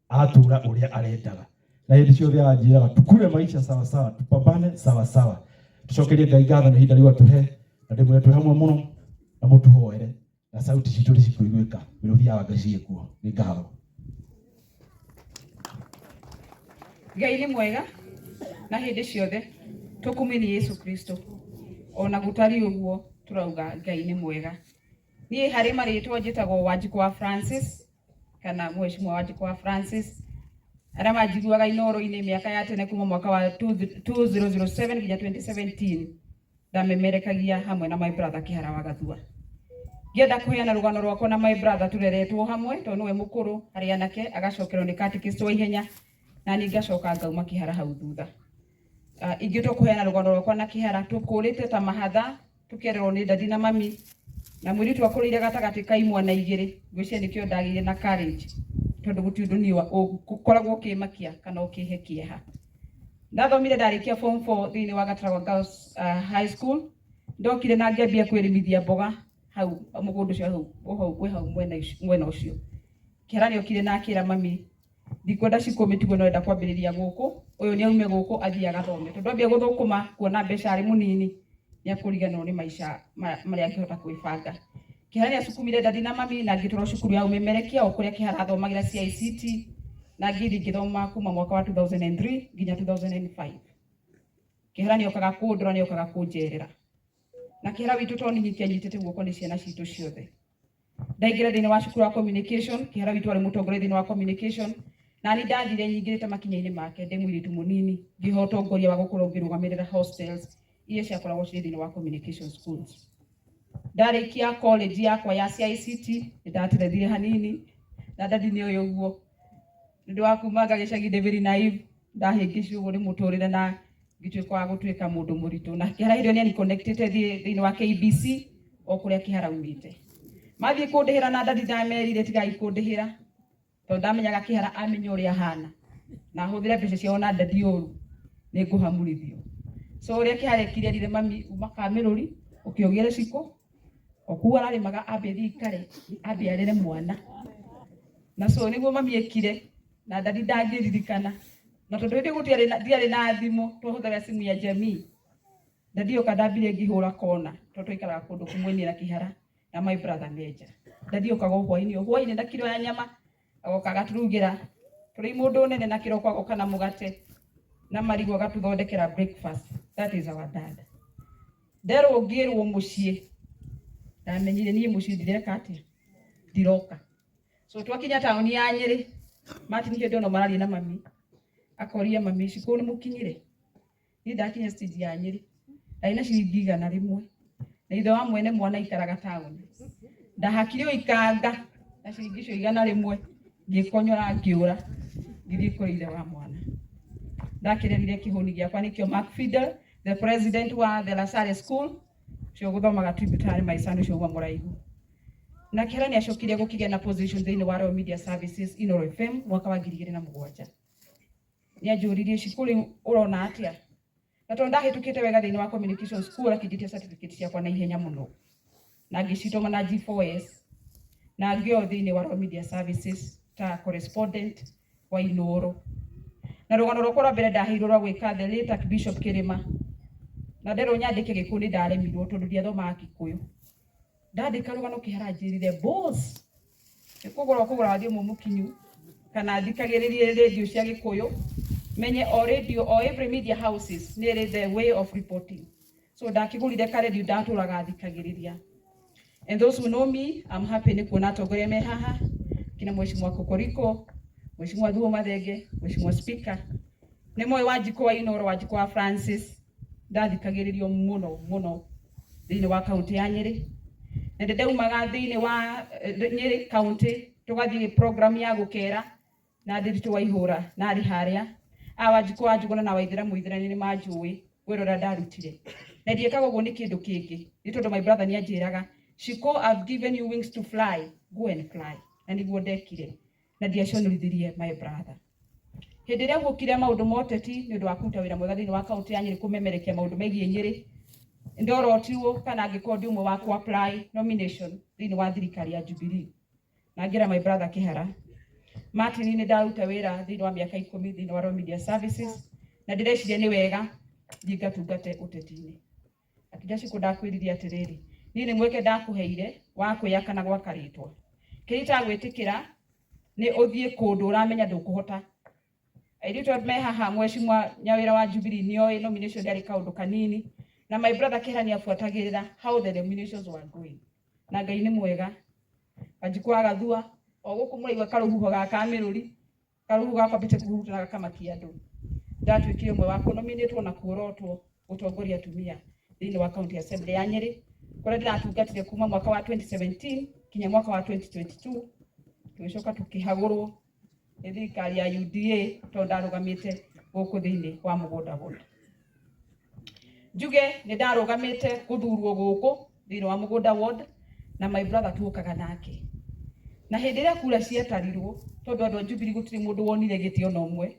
P: atũra ũrĩa arendaga, na hĩndĩ ciothe aranjĩraga tukure maisha sawa sawa, tupambane sawa sawa. Tũcokerie Ngai ngatho nĩ ihinda rĩu atũhe, na ndĩmwĩre twĩ hamwe mũno na mũtũhoere na sauti citũ nĩ cikũiguĩka wĩra ũthiaga Ngai ciĩkuo. Nĩ ngatho.
B: Ngai nĩ mwega na hĩndĩ ciothe tũkumie nĩ Yesu Kristo. Ona gũtariĩ ũguo tũrauga Ngai nĩ mwega. Niĩ harĩ marĩtwa njĩtagwo Wanjikũ wa Francis kana Mheshimiwa Wanjikũ wa Francis, arĩa manjiguaga Inooro-inĩ mĩaka ya tene kuma mwaka wa 2007 nginya 2017 ndamemerekagia hamwe na my brother Kĩhara wa Gathua. Ngĩenda kũheana rũgano rwakwa na my brother tũreretwo hamwe tondũ nĩwe mũkũrũ harĩ anake, agacokerwo nĩ catechist wa ihenya. Na niĩ ngacoka ngauma Kĩhara hau thutha. Ingĩtua kũheana rũgano rwakwa na Kĩhara, tũkũrĩte ta mahatha, tũkererwo nĩ dadi na mami, na mũirĩtu akũrĩire gatagatĩ ka imwana igĩrĩ. Ngwĩciria nĩkĩo ndagĩire na courage, tondũ gũtirĩ ũndũ niĩ ũkoragwo ũkĩmakia kana ũkĩhe kĩeha. Ndathomire ndarĩkia form 4 thĩinĩ wa Gataragwa Girls High School. Ndokire na ngĩambia kwĩrĩmithia mboga hau mũgũnda ũcio hau wĩ hau mwena ũcio. Kĩhara nĩokire na akĩra mami, ndikwenda cikũ mĩtugo, no enda kwambĩrĩria gũkũ, ũyũ nĩ aume gũkũ athiĩ agathome, tondũ ambia gũthũkũma kuona mbeca arĩ mũnini nĩ akũriganĩrwo nĩ maica marĩa angĩhota kwĩbanga. Kĩhara nĩ acukumire dadi na mami na ngĩtwarwo cukuru ya ũmemerekia o kũrĩa Kĩhara athomagĩra CICT, na ngĩthiĩ ngĩthoma kuma mwaka wa 2003 nginya 2005. Kĩhara nĩ okaga kũndora, nĩ okaga kũnjerera, na Kĩhara witũ to nĩ anyitĩte guoko nĩ ciana citũ ciothe. Ndaingĩra thĩinĩ wa cukuru wa communication, Kĩhara witũ arĩ mũtongoria thĩinĩ wa communication, na nĩ ndathire nyingĩrĩte makinya-inĩ make ndĩ mũirĩtu mũnini, ngĩheo ũtongoria wa gũkorwo ngĩrũgamĩrĩra hostels iria ciakoragwo cirĩ thĩinĩ wa communication schools. Ndarĩkia college yakwa ya CICT, nĩ ndaterethire hanini na dadi nĩ ũyũ ũguo, nĩ ũndũ wa kumanga gĩcagi ndĩ very naive, ndahĩngĩcirwo ũguo nĩ mũtũrĩre na ngĩtuĩka wa gũtuĩka mũndũ mũritũ. Na Kĩhara hĩndĩ ĩyo nĩ aniconnectĩte thĩinĩ wa KBC o kũrĩa Kĩhara aumĩte. Mathiĩ kũndĩhĩra na dadi ndamerire tigai kũndĩhĩra, tondũ ndamenyaga Kĩhara amenya ũrĩa ahana na ahũthĩre mbeca ciao na dadi ũru nĩ ngũhamurithio. So ũrĩa Kĩhara ekire, erire mami, uma Kamĩrũri ũkĩũgĩre cikũ o kũu ararĩmaga, ambe thiĩ ikare ambe arere mwana. Na so nĩguo mami ekire na dadi ndangĩririkana, na tondũ hĩndĩ gũtiarĩ na ndiarĩ na thimũ, twahũthagĩra simu ya jamii. Dadi oka ndambire ngĩhũra kona, tondũ twaikaraga kũndũ kũmwe niĩ na Kĩhara na my brother Meja. Dadi okaga o hwainĩ, o hwainĩ na kiro ya nyama, agoka agatũrugĩra tũrĩ mũndũ nene, na kĩroko agoka na mũgate na marigũ agatũthondekera breakfast. That is our dad. Nderwo ngĩrwo mũciĩ, ndamenyire niĩ mũciĩ ndireka atĩa, ndiroka. So twakinya taũni ya Nyĩrĩ, Martin hĩndĩ ĩno mararia na mami, akoria mami, cikũ nĩ mũkinyire? Niĩ ndakinya stage ya Nyĩrĩ ndarĩ na ciringi 100, na ithe wa mwene mwana aikaraga taũni. Ndahakire o ikanga na ciringi icio 100, ngĩkonyora, ngĩũra, ngĩthiĩ kũrĩ ithe wa mwana. Ndakĩrerire kĩhũni gĩakwa, nĩkĩo Mark Fidel, the president wa the Lasare School, ũcio gũthomaga tributary my son, ũcio uma mũraihu. Na Kĩhara nĩ acokire gũkĩgĩa na position thĩinĩ wa Royal Media Services, Inooro FM, mwaka wa 2007. Nĩ anjũririe, cikũ rĩu ũrona atĩa? Na tondũ ndahĩtũkĩte wega thĩinĩ wa communication school, akĩnjĩtia certificate ciakwa na ihenya mũno na ngĩcitũma na G4S, na ngĩoywo thĩinĩ wa Royal Media Services ta correspondent wa Inooro. Na rũgano rwakwa rwa mbere ndaheirwo rwa gwĩka the late Archbishop Kĩrĩma, na nderwo nyandĩke Gĩkũyũ, nĩ ndaremirwo tondũ ndiathomaga Gĩkũyũ. Ndandĩka rũgano, Kĩhara anjĩrire, boss, nĩ kũgũra ũkũgũra wathiĩ mũkinyu kana thikagĩrĩrie radio cia Gĩkũyũ, menye o radio o every media houses nĩ ĩrĩ the way of reporting. So ndakĩgũrire ka radio, ndatũraga thikagĩrĩria. And those who know me, I'm happy nĩ kuona atongoria me haha, kina Mheshimiwa Kokoriko, Mheshimiwa Thuo Mathenge, Mheshimiwa Speaker, nĩ moĩ Wanjikũ wa Inooro, Wanjikũ wa Francis. Ndathikagĩrĩrio mũno mũno thĩinĩ wa kaunti ya Nyĩrĩ, na ndĩ ndaumaga thĩinĩ wa Nyĩrĩ kaunti tũgathiĩ program ya gũkera na Ndiritu wa Ihũra, na arĩ harĩa a Wanjikũ wa Njũgũna na Waithĩra Mũithĩrani nĩ manjũĩ wĩra ũrĩa ndarutire. Na ndiĩkaga ũguo nĩ kĩndũ kĩngĩ, nĩ tondũ my brother nĩ anjĩraga, Shiko, I've given you wings to fly, go and fly. Na nĩguo ndekire na ndiaconorithirie my brother. Hĩndĩ ĩrĩa guokire maũndũ ma ũteti, nĩ ũndũ wa kũruta wĩra mwega thĩinĩ wa kaunti ya Nyĩrĩ, kũmemerekia maũndũ megiĩ Nyĩrĩ, ndorotirwo kana angĩkorwo ndĩ ũmwe wa ku apply nomination thĩinĩ wa thirikari ya Jubilee. Na ngĩra my brother Kĩhara, Martin, nĩ ndaruta wĩra thĩinĩ wa mĩaka 10 thĩinĩ wa Royal Media Services, na ndĩreciria nĩ wega thiĩ ngatungate ũteti-inĩ. Akĩnjĩra, Cikũ, ndakwĩrire atĩrĩrĩ, niĩ nĩ mweke ndakũheire wa kwĩyaka na gwaka rĩtwa. Kĩrĩa itagwĩtĩkĩra nĩ ũthiĩ kũndũ ũramenya ndũkũhota. Airĩtu me haha, Mheshimiwa Nyawĩra wa Jubilee nĩoĩ nomination yarĩ kaũndũ kanini, na my brother Kĩhara nĩabuatagĩrĩra how the nominations were going. Na Ngai nĩ mwega, Wanjikũ wa Gathua o gũkũ mũraigua karũhuho ga Kamĩrũri, karũhuho gakwambĩte kũhurutana gakamakia andũ. Ndatuĩkire ũmwe wa kũnominĩtwo na kuorotwo gũtongoria atumia thĩinĩ wa county assembly ya Nyĩrĩ, kũrĩa ndĩratungatire kuma mwaka wa 2017 kinya mwaka wa 2022. Tũgĩcoka tũkĩhagũrwo. Nĩ thirikari ya UDA tondũ ndarũgamĩte gũkũ thĩinĩ wa mũgũnda ward. Njuge nĩ ndarũgamĩte gũthurwo gũkũ thĩinĩ wa mũgũnda ward na my brother tuokaga nake. Na hĩndĩ ĩrĩa kura ciatarirwo, tondũ andũ a Jubilee gũtirĩ mũndũ wonire gĩtĩ ona ũmwe,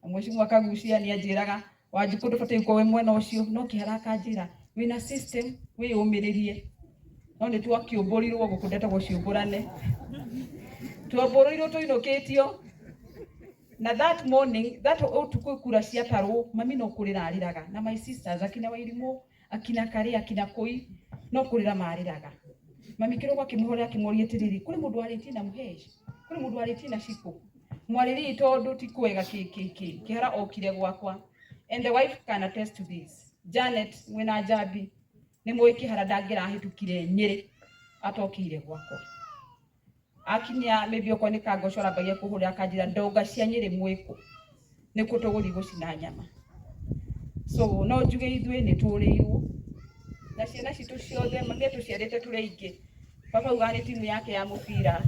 B: na mheshimiwa Kaguchia nĩ anjĩraga Wanjikũ ndũbataire gũkorwo wĩ mwena ũcio, no Kĩhara akanjĩra wĩna system wĩyũmĩrĩrie. No nĩ twakĩũmbũrirwo gũkũ ndetagwo ciũmbũrane, twombũrĩirwo tũinũkĩtio. Na that morning, that ũtukũ kura ciatarwo, mami no kũrĩra arĩraga, na my sisters akina Wairimũ, akina Karĩ, akina Kũi, no kũrĩra marĩraga. Mami kĩroko akĩmũhorera akĩmũria atĩrĩrĩ, kũrĩ mũndũ warĩtie na Mũhesh? Kũrĩ mũndũ warĩtie na Shiko? Mwarĩrĩi tondũ ti kwega kĩ kĩ kĩ. Kĩhara okire gwakwa. And the wife can attest to this. Janet mwĩna Njambi nĩ mũĩ Kĩhara ndangĩrahĩtũkire Nyĩrĩ atokĩire gwakwa. Akinya maybe okorwo nĩ kangoco arambagia kũhũrĩra akanjĩra ndonga cia Nyĩrĩ mwĩkũ nĩkũ tũgũthiĩ gũcina nyama. So no njuge ithuĩ nĩ tũrĩirwo na ciana citũ ciothe, mami atũciarĩte tũrĩ aingĩ. Baba augaga nĩ timu yake ya mũbira,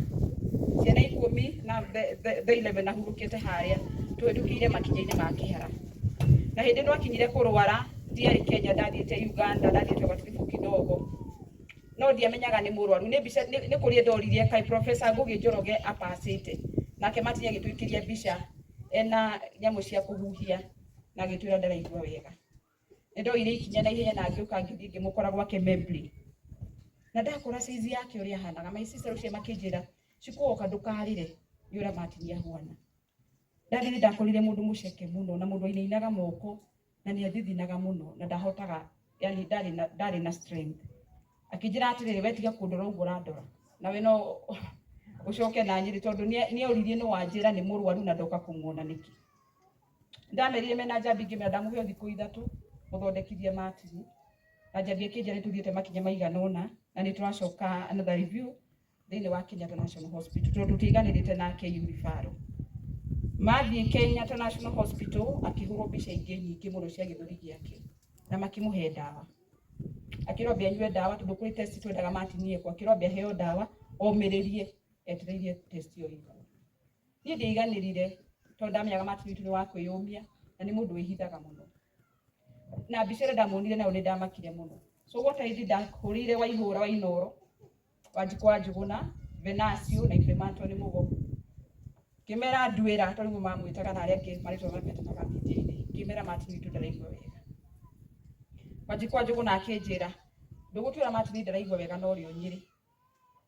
B: ciana ikũmi na the 11 ahurũkĩte harĩa tũhĩtũkĩire makinya-inĩ ma Kĩhara. Na hĩndĩ ĩno akinyire kũrwara ndiarĩ Kenya, ndathiĩte Uganda, ndathiĩte gatiribu kidogo, no ndiamenyaga nĩ mũrwaru. Nĩ mbica nĩ kũrĩa ndoririe kaĩ Professor Ngugi Njoroge apacĩte, nake Martin agĩtũikĩria mbica ena nyamũ cia kũhuhia na agĩtwĩra ndaraigua wega. Nĩ ndoire ikinya na ihenya na ngĩũka ngĩthiĩ ngĩmũkora gwake Membly, na ndakora size yake ũrĩa ahanaga. My sister ũcio makĩnjĩra cikuoka ndũkarĩre nĩ ũrĩa Martin ahuana. Ndathiĩ nĩ ndakorire mũndũ mũceke mũno na mũndũ wainainaga moko na nĩ athithinaga mũno na ndahotaga, yani ndarĩ na strength. Akĩnjĩra atĩrĩrĩ, we tiga kũndora ũguo ũrandora nawe no ũcoke na Nyĩrĩ, tondũ nĩ oririe nĩ wanjĩra nĩ mũrwaru na ndoka kũmuona nĩkĩ. Ndamerire mena Njambi ngĩmera ndamũhe thikũ ithatũ mũthondekithie Martin, na Njambi akĩnjĩra nĩ tũthiĩte makinya maigana ũna na nĩ tũracoka another review thĩinĩ wa Kenyatta National Hospital tondũ tũtiganĩrĩte nake referral. Mathiĩ Kenyatta National Hospital akĩhũrwo mbica ingĩ nyingĩ mũno cia gĩthũri gĩake na makĩmũhe ndawa, akĩrwo ambe anyue ndawa tondũ kũrĩ test twendaga Martin ekwo, akĩrwo ambe aheo ndawa omĩrĩrie etereirie test ĩyo ĩkwo. Niĩ ndiaiganĩrire tondũ ndamenyaga Martin witũ nĩ wa kwĩyũmia na nĩ mũndũ wĩhithaga mũno, na mbica ĩrĩa ndamuonire nayo nĩ ndamakire mũno. So what I did, ndahũrĩire Waihũra wa Inooro, Wanjikũ wa Njũgũna, Venasio na Ibrahim Anthony Mũgo, ngĩmera nduĩra tondũ nĩguo mamwĩtaga na arĩa angĩ marĩtwa mametanaga media-inĩ, ngĩmera Martin witũ ndaraigua wega. Wanjikũ wa Njũgũna akĩnjĩra ndũgũtwĩra Martin ndaraigua wega no ũrĩ o Nyĩrĩ,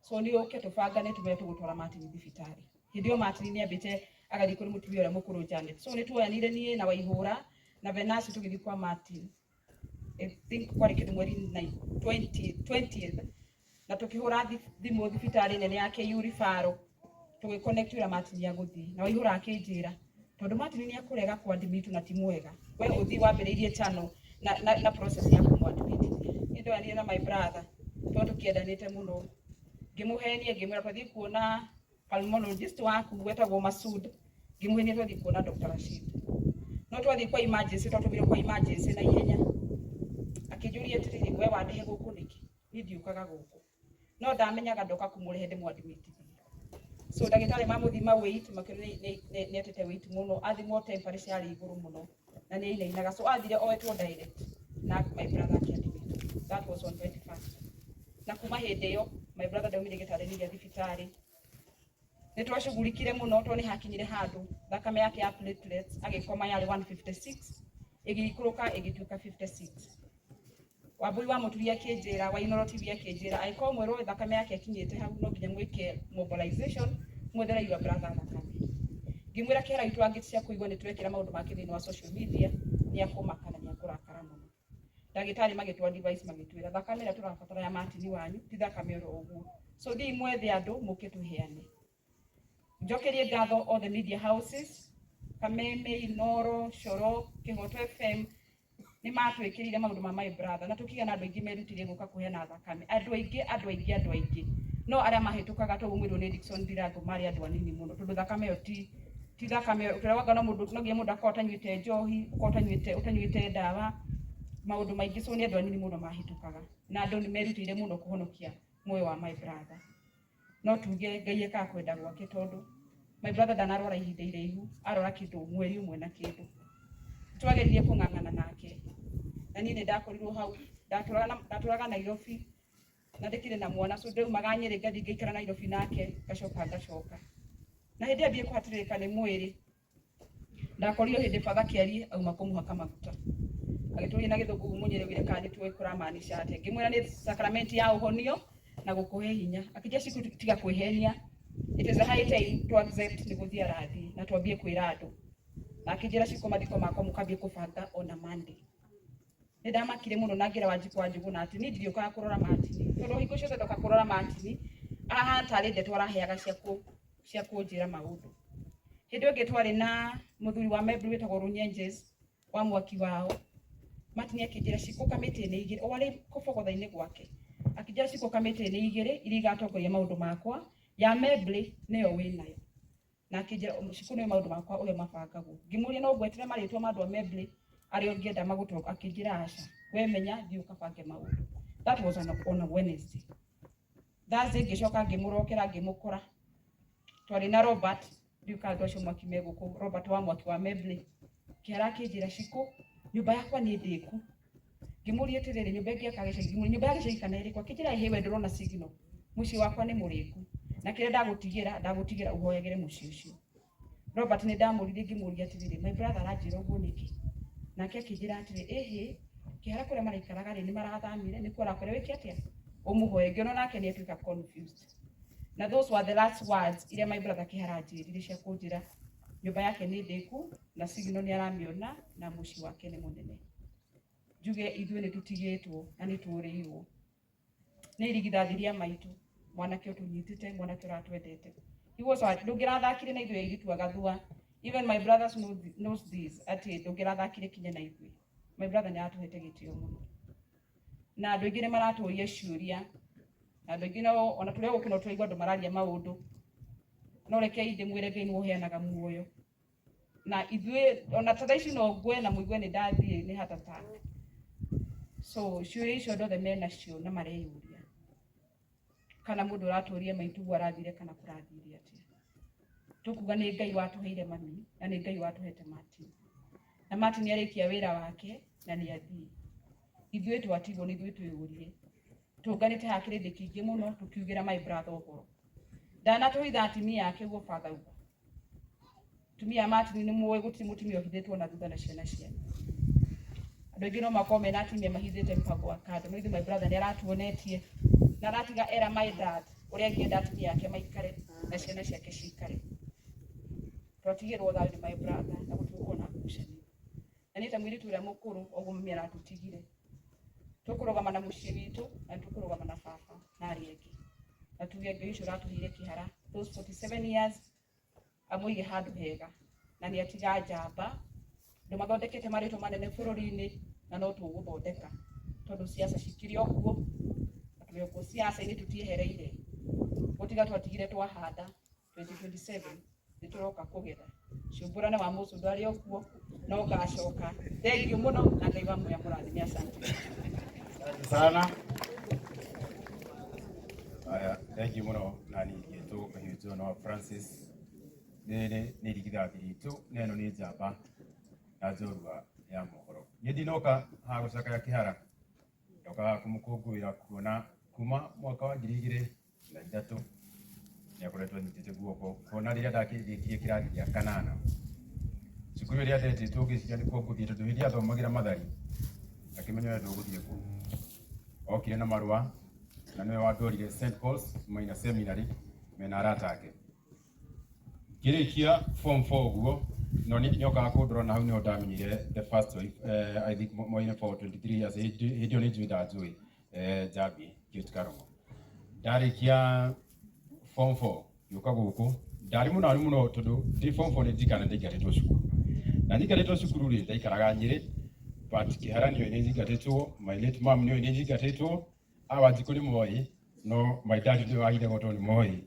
B: so nĩ ũke tũbangane tũmere tũgũtwara Martin thibitarĩ. Hĩndĩ ĩyo Martin nĩ ambĩte agathiĩ kũrĩ mũtumia ũrĩa mũkũrũ Janet. So nĩ tuoyanire niĩ na Waihũra na Venasio tũgĩthiĩ kwa Martin, I think kwarĩ kĩndũ mweri 20th, na tũkĩhũra thimũ thibitarĩ nene ya KU referral, tũgĩconnect ũrĩa Martin agũthiĩ, na Waihũra akĩnjĩra tondũ Martin nĩ akũrega kũ-admit na ti mwega, we ũthiĩ wambĩrĩirie channel na process ya kũmũ-admit. Niĩ ndoyanire na my brother tondũ tũkĩendanĩte mũno, ngĩmũhenia ngĩmwĩra twathiĩ kuona pulmonologist waku wetagwo Masud, ngĩmũhenia twathiĩ kuona Dr. Rashid, no twathiĩ kwa emergency, twatũmirwo kwa emergency na ihenya. Akĩnjũria atĩrĩrĩ, we wandehe gũkũ nĩkĩ? Niĩ ndiũkaga gũkũ, no ndamenyaga ndoka kũmũrehe ndĩmũ-admitithie. So ndagĩtarĩ mamũthima weight makĩona nĩ atete weight mũno, athimwo temperature yarĩ igũrũ mũno na nĩ ainainaga, so athire oetwo direct na my brother akĩ-admit. That was on 21st, na kuma hĩndĩ ĩyo my brother ndaumire gĩtanda-inĩ gĩa thibitarĩ. Nĩ twacugurikire mũno tondũ nĩ hakinyire handũ thakame yake ya platelets agĩkoma yarĩ 156 ĩgĩikũrũka ĩgĩtuĩka 56. Wambui wa Mũturi akĩnjĩra, wa Inooro TV akĩnjĩra angĩkorwo mwerwo thakame yake ĩkinyĩte hau no nginya mwĩke mobilization mwethere your brother thakame. Ngĩmwĩra kĩhara gitũ angĩtia kũigua nĩ twekĩra maũndũ make thĩinĩ wa social media nĩ akũmaka na nĩ akũrakara mũno. Ndagĩtarĩ magĩtũ advice magĩtwĩra thakame ĩrĩa tũrabatara ya Martin wanyu ti thakame oro ũguo, so thiĩi mwethe andũ mũke tũheane. Njokerie ngatho all the media houses, Kameme, Inooro, Coro, Kĩhoto FM, nĩ matwĩkĩrĩire maũndũ ma my brother na tũkĩgĩa na andũ aingĩ merutĩire gũka kũheana thakame, andũ aingĩ, andũ aingĩ, andũ aingĩ, no arĩa mahĩtũkaga toguo mwĩrwo nĩ Dickson Ndirango marĩ andũ anini mũno tondũ thakame ĩyo ti thakame tũrauga no mũndũ no nginya mũndũ akorwo atanyuĩte njohi, ũkorwo ũtanyuĩte ndawa, maũndũ maingĩ, so nĩ andũ anini mũno mahĩtũkaga na andũ nĩ merutĩire mũno kũhonokia muoyo wa my brother. No tuge Ngai ekaga kwenda gwake tondũ My brother ndanarwara ihinda iraihu, arwara kindu mweri umwe na kindu. Twageririe kung'ang'ana nake na niĩ nĩ ndakorirwo hau, ndatũraga Nairobi na ndĩkĩrĩ na mwana, so ndaumaga Nyĩrĩ ngathiĩ ngaikara Nairobi nake, ngacoka ngacoka. Na hĩndĩ ambie kũhatĩrĩrĩka nĩ mwĩrĩ, ndakorirwo hĩndĩ batha Kĩarie auma kũmũhaka maguta, agĩtũria na gĩthũngũ mũnyĩrĩ wire kana nĩtũĩ kũramaanisha atĩa. Ngĩmwĩra nĩ sacrament ya ũhonio na gũkũhe hinya. Akĩnjĩra ciku tiga kwĩhenia, it is a high time to accept nĩ gũthiĩ arathiĩ na twambie kwĩra andũ. Na akĩnjĩra ciku mathiko makwa mũkambie kũbanga ona Monday. Nĩ ndamakire mũno na ngĩra Wanjikũ wa Njũgũna atĩ niĩ ndiriũkaga kũrora Martin, tondũ hingo ciothe ndoka kũrora Martin ahana tarĩ ndeto araheaga cia kũnjĩra maũndũ. Hĩndĩ ĩyo ĩngĩ twarĩ na mũthuri wa Mebru wĩtagwo Runyenjes wa mwaki wao. Martin akĩnjĩra cikũ kamĩtĩ nĩ igĩrĩ, o arĩ kũbogotha-inĩ gwake akĩnjĩra cikũ kamĩtĩ nĩ igĩrĩ iria igatongoria maũndũ makwa, ya Mebri nĩyo wĩnayo. Na akĩnjĩra cikũ nĩyo maũndũ makwa ũrĩa mabangagwo. Ngĩmũria no ngwetere marĩtwa ma andũ a Mebri arĩa ũngĩenda magũtonga, akĩnjĩra aca, we menya thiĩ ũkabange maũndũ. That was on a Wednesday. Thursday ngĩcoka ngĩmũrokera ngĩmũkora. Twarĩ na Robert, ndiũĩ kana andũ acio mwaki me gũkũ, Robert wa mwaki wa Mebri. Kĩhara akĩnjĩra cikũ nyũmba yakwa nĩ ndĩku. Ngĩmũria atĩrĩrĩ, nyũmba ĩngĩ yaka gĩcagi, ngĩmũria nyũmba ya gĩcagi kana ĩrĩkũ, akĩnjĩra ĩhĩ we ndũrona signal, mũciĩ wakwa nĩ mũrĩku na kĩrĩa ndagũtigĩra ndagũtigĩra ũhoyagĩre mũciĩ ũcio. Robert nĩ ndamũririe ngĩmũria atĩrĩrĩ, my brother aranjĩra ũguo nĩkĩ? Nake akĩnjĩra atĩrĩ, ĩhĩ Kĩhara kũrĩa maraikaraga rĩ nĩ marathamire, nĩkuo arakwĩra wĩke atĩa, ũmũhoe. Ngĩona nake nĩ atuĩka confused. Na those were the last words iria my brother Kĩhara anjĩrire cia kũnjĩra nyũmba yake nĩ ndĩku na signal nĩ aramĩona na mũciĩ wake nĩ mũnene. Njuge ithuĩ nĩ tũtigĩtwo na nĩ tũrĩirwo nĩ irigithathi rĩa maitũ, mwanake ũtũnyitĩte, mwanake ũratwendete. He was our, ndũngĩrathakire na ithuĩ airĩtu a Gathua. Even my brothers knows this, atĩ ndũngĩrathakire kinya na ithuĩ. My brother nĩ aratũhete gĩtĩo mũno. Na andũ aingĩ nĩ maratũria ciũria, na andũ aingĩ no ona tũrĩ gũkũ no tũraigua andũ mararia maũndũ. No rekei ndĩmwĩre Ngai nĩwe ũheanaga muoyo. Na ithuĩ ona ta thaa ici no ngwe na mũigue nĩ ndathiĩ nĩ heart attack. So ciũria icio andũ othe menacio na mareyũria kana mũndũ ũratũria maitũguo arathire kana kũrathire atĩa. Tũkuga nĩ Ngai watũheire mami na nĩ Ngai watũhete Martin. Na Martin arĩkia wĩra wake na nĩ athiĩ. Ithuĩ twatigwo nĩ ithuĩ twĩyũrie. Tũnganĩte haha kĩrĩndĩ kĩingĩ mũno tũkiugĩra my brother ũhoro. Ndanatũhitha atumia ake ũguo father uga. Atumia a Martin nĩ mũĩ gũtirĩ mũtumia ũhithĩtwo na thutha na ciana ciake. Andũ aingĩ no makorwo mena atumia mahithĩte mpango wa kando, no ithuĩ my brother nĩ aratuonetie na aratiga era my dad ũrĩa angĩenda atumia ake maikare na ciana ciake cikare. Twatigĩrwo thayũ nĩ my brother na gũtigũkorwo na ngucanio. Na niĩ ta mũirĩtu ũrĩa mũkũrũ ũguo mami aratũtigire, tũkũrũgama na mũciĩ witũ na tũkũrũgama na baba na arĩa angĩ, na tuge Ngai ũcio ũratũheire kĩhara those 47 years amũige handũ hega, na nĩ atiga njamba andũ mathondekete marĩtwa manene bũrũri-inĩ, na no tũgũthondeka tondũ siasa cikĩrĩ o kuo, na tũrĩ o kuo siasa-inĩ, tũtiehereire gũtiga twatigire twahanda 2027 nĩ tũroka kũgetha. Ciũmbũrane wa mũcũndũ arĩ o kuo no ngacoka. Thengiũ mũno na Ngai wa muoya mũrathime. Asante.
E: Asante sana. Aya, thengiũ mũno nani ngĩtwo Kahiũ wa Francis. Rĩrĩ nĩ irigithathi ritũ na ĩno nĩ njamba na njorua ya mohoro. Niĩ ndinoka haha gũcakaya Kĩhara, ndoka haha kũmũkũngũĩra kuona kuma mwaka wa 2003 nĩ akoretwo anyitĩte guoko, kuona rĩrĩa ndakĩrĩkirie kĩrathi gĩa kanana cukuru ĩrĩa ndetĩtwo ngĩciria nĩkuo ngũthiĩ, tondũ hĩndĩ athomagĩra Mathari akĩmenya ũrĩa ndũgũthiĩ kũu. Okire na marũa na nĩwe wandwarire St Paul's Minor Seminary mena arata ake. Ngĩrĩkia form 4 ũguo no nĩokaga kũndora, na hau nĩho ndamenyire the first wife, I think moine for 23 years. Hĩndĩ ĩyo nĩ njũĩ ndanjũĩ, Njambi Kate Karongo. Ndarĩkia form 4 ngĩũka gũkũ, ndarĩ mũnaru mũno tondũ ndĩ form 4 nĩ ndirikana ndaingatĩtwo cukuru, na nyingatĩtwo cukuru rĩ ndaikaraga Nyĩrĩ, but Kĩhara nĩoĩ nĩ nyingatĩtwo, my late mom nĩoĩ nĩ nyingatĩtwo, a Wanjikũ nĩ moĩ, no my dad nĩwe wahithagwo tondũ nĩ moĩ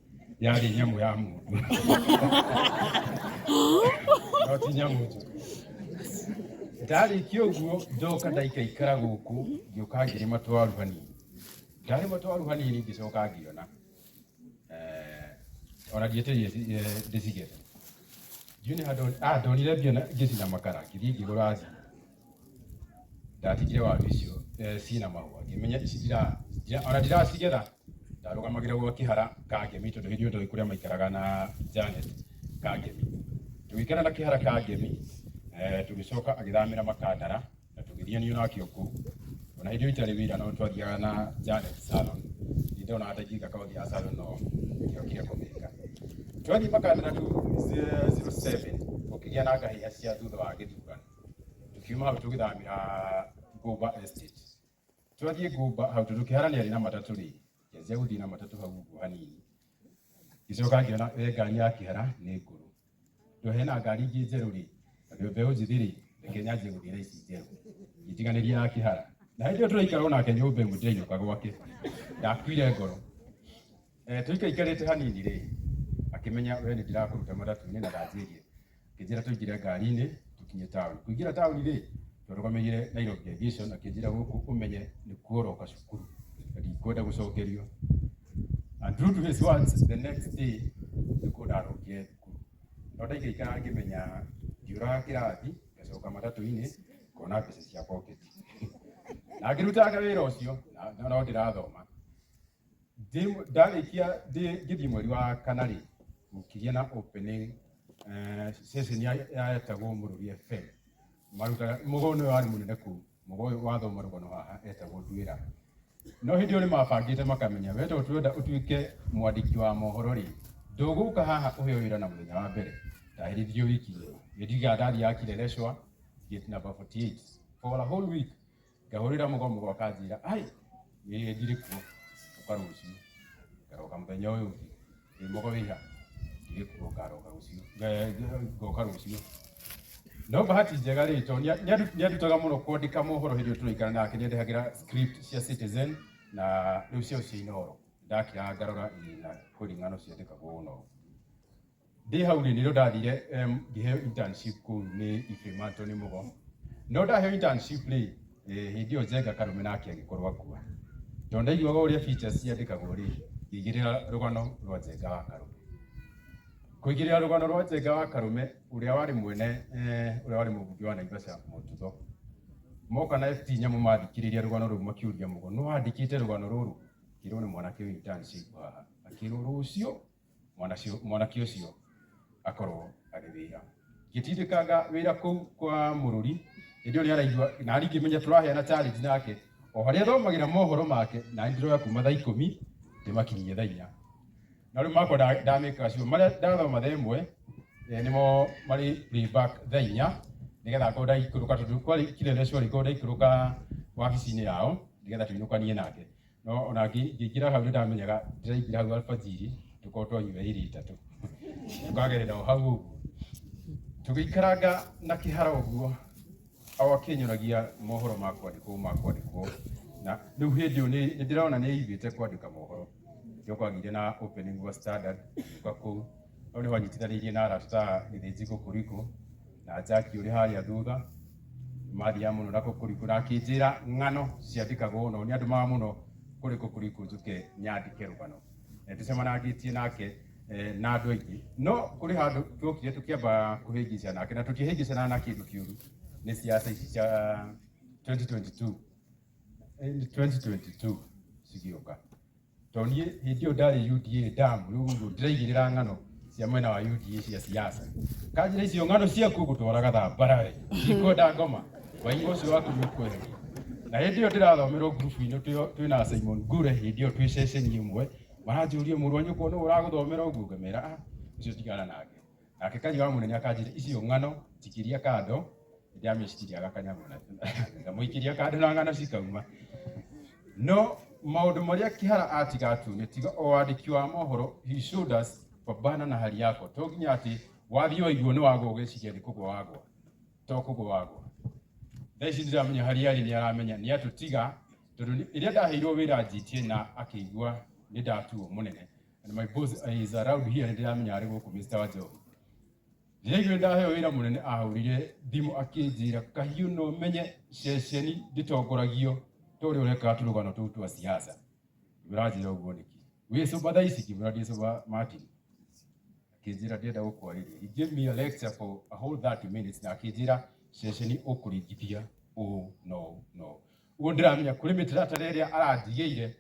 E: yarĩ nyamũ ya mũndũ no ti nyamũ njũru. Ndarĩkia ũguo ndoka ndaikaikara gũkũ, ngĩũka ngĩrĩma twaru hanini, ndarĩma twaru hanini ngĩcoka ngĩona ona ndietereire ndĩcigethe.
C: Ndiũĩ nĩ handũ ndonire mbia ngĩcina makara ngĩthiĩ ngĩgũra thimũ. Ndatigire waru icio ciĩna mahũa ngĩmenya ici ona ndiracigetha. Ndarũgamagĩra gwa Kĩhara Kangemi tondũ hĩndĩ ĩyo ndoĩ kũrĩa maikaraga na Janet Kangemi. Tũgĩikara na Kĩhara Kangemi, tũgĩcoka agĩthamĩra Makandara na tũgĩthianio nake o kũu. Ona hĩndĩ ĩyo itarĩ wĩra no twathiaga na Janet salon. Nĩ ndonaga ta ingĩka kothi ya salon no ndiokire kũmĩka. Twathiĩ Makandara 2007 gũkĩgĩa na ngahĩha cia thutha wa gĩthurano. Tũkiuma hau tũgĩthamĩra Ngũmba Estate. Twathiĩ Ngũmba hau tondũ Kĩhara nĩ arĩ na matatũ rĩ, ngĩanjia gũthiĩ na matatũ hau ũguo hanini. Ngĩcoka ngĩona we ngari ya Kĩhara nĩ ngũrũ. Tondũ hena ngari ingĩ njerũ rĩ, na ndĩ mbeũ njĩthĩ rĩ, reke nyanjie gũthiĩ na ici njerũ. Ngĩtiganĩria ya Kĩhara. Na hĩndĩ ĩyo tũraikara o nake nyũmba ĩmwe ndĩrainũka gwake. Ndakuire ngoro. Tũikaikarĩte hanini rĩ, akĩmenya we nĩ ndĩrakũruta matatũ-inĩ na ndanjĩrie. Akĩnjĩra tũingĩre ngari-inĩ tũkinye taũni. Kũingĩra taũni rĩ, twarũgamĩire Nairobi Aviation, akĩnjĩra gũkũ ũmenye nĩ kuo ũroka cukuru na ndikwenda gũcokerio. And true to his words, the next day nĩkuo ndarokire thukuru. No ndaikaikara ngĩmenya ndiũraga kĩrathi, ngacoka matatũ-inĩ ngona mbeca cia pocket. Na ngĩrutaga wĩra ũcio na no ndĩrathoma. Ndarĩkia ngĩthiĩ mweri wa kana rĩ, gũkĩgĩa na opening session yetagwo Mũrũri FM. Marutaga mũgo nĩwe warĩ mũnene kũu, mũgo ũyũ wathoma rũgano haha etagwo Nduĩra. No hĩndĩ ĩyo nĩ mabangĩte makamenya we tondũ tũrenda ũtuĩke mwandĩki wa mohoro rĩ, ndũgũka haha ũheo wĩra na mũthenya wa mbere. Ndaherithirio wiki ng'ima. Nĩ ndirikanaga ndathiaga Kileleshwa gate number 48 for a whole week. Ngahũrĩra mũgo mũgo akanjĩra ai ĩĩ ndirĩ kuo ũka rũciũ. Ngaroka mũthenya ũyũ ũngĩ ĩ mũgo wĩha ndirĩ kuo ngaroka rũciũ ngoka rũciũ. No bahati njega rĩ tondũ nĩandutaga mũno kwandĩka mohoro hĩndĩ ĩyo tũraikara nake nĩandehagĩra script cia Citizen na rĩu ciao cia Inooro. Ndakiraga ngarora ĩĩ na kweli ng'ano ciandĩkagwo ũũ na ũũ. Ndĩ hau rĩ nĩrĩo ndathire ngĩheo internship kũu nĩ Ephraim Anthony Mũgo. No ndaheo internship rĩ, hĩndĩ ĩyo Njenga Karũme nake agĩkorwo akua. Tondũ ndaiguaga ũrĩa features ciandĩkagwo rĩ, ngĩigĩrĩra rũgano rwa Njenga wa Karũme. Kũigĩrĩra rũgano rwa Njenga wa Karũme ũrĩa warĩ mwene ũrĩa warĩ mũmbunge wa Naivasha Mũtutho. Moka na FT Nyamũ mathikĩrĩria rũgano rũu makĩũria Mũgo, nũ wandĩkĩte rũgano rũrũ? Ngĩrwo nĩ mwanake wĩ internship haha. Akĩrwo rũciũ mwanake ũcio akorwo arĩ wĩra. Ngĩtindĩkanga wĩra kũu kwa Mũrũri, hĩndĩ ĩyo nĩ araigua, na niĩ ngĩmenya tũraheana challenge nake, o harĩa athomagĩra mohoro make, na niĩ ndĩroya kuma thaa ikũmi ndĩmakinyie thaa inya. Na rĩu makwa ndamĩkaga sure marĩa ndathoma thaa ĩmwe nĩmo marĩ playback thaa inya, nĩgetha ngorwo ndaikũrũka, tondũ kwarĩ Kileleshwa rĩ, ngorwo ndaikũrũka wabici-inĩ yao, nĩgetha tũinũkanie nake. No ona ngĩingĩra hau nĩ ndamenyaga ndĩraingĩra hau alfajiri tũkorwo twanyua ĩrĩ itatũ tũkagerera o hau ũguo tũgĩikaranga na kĩhara ũguo o akĩnyonagia mohoro ma kwandĩkwo ma kwandĩkwo na rĩu hĩndĩ ĩyo nĩ ndĩrona nĩ aiguĩte kwandĩka mohoro nĩkĩo kwagĩire na opening wa Standard gũka kũu hau nĩho anyitithanĩirie na arata ta Gĩthĩnji Kũkũrikũ na Jackie ũrĩ harĩa thutha mathiaga mũno na Kũkũrikũ na akĩnjĩra ng'ano ciandĩkagwo no nĩ andũmaga mũno kũrĩ Kũkũrikũ njũke nyandĩke rũgano. Tũcemanangĩtie nake na andũ aingĩ no kũrĩ handũ tuokire tũkĩamba kũhĩngĩcana nake na tũtiahĩngĩcanaga na kĩndũ kĩũru nĩ siasa ici cia 2022 2022 cigĩũka. Tondũ niĩ hĩndĩ ĩyo ndarĩ UDA ndamu rĩu ũguo ndĩraigĩrĩra ng'ano cia mwena wa UDA cia siasa. Kanjĩra icio ng'ano ciaku ngũtwaraga Thambarare ndikwenda ngoma waingo ũcio waku nĩ ũkweheria. Na hĩndĩ ĩyo ndĩrathomerwo ngurubu-inĩ twĩna Simon Ngure hĩndĩ ĩyo twĩ ceceni ĩmwe maranjũria mũrũ wa nyũkwa nũ ũragũthomera ũguo ngamera ah ũcio tigana nake. Nake Kanyua wa Mũnene akanjĩra icio ng'ano njikĩria kando ndamĩcikiria gakanyamũ na ngamũikĩria kando na ng'ano cikauma. No maũndũ marĩa Kĩhara atiga atuonia tiga o wandĩki wa mohoro he showed us pambana na hali yako to nginya atĩ wathiĩ waiguo nĩ wagwa ũgeciria nĩ kũgwa wagwa to kũgwa wagwa. Thaa ici ndĩramenya harĩa arĩ nĩ aramenya nĩ atũtiga tondũ rĩrĩa ndaheirwo wĩra njitie na akĩigua nĩ ndatuo mũnene and my boss is around here nĩ ndĩramenya arĩ gũkũ Mr. Wanjohi. Ndĩraiguire ndaheo wĩra mũnene ahũrire thimũ akĩnjĩra kahiũ no menye ceceni ndĩtongoragio ta ũrĩa ũrekaga tũrũgano tũu twa siasa. Ngĩmwĩra anjĩra ũguo nĩkĩ? Wĩ sober thaa ici? Ngĩmwĩra ndĩ sober Martin. Akĩnjĩra ndĩrenda gũkwarĩria. He gave me a lecture for a whole 30 minutes na akĩnjĩra ceceni ũkũringithia ũũ no no. Ũguo ndĩramenya kũrĩ mĩtaratara ĩrĩa arandigĩire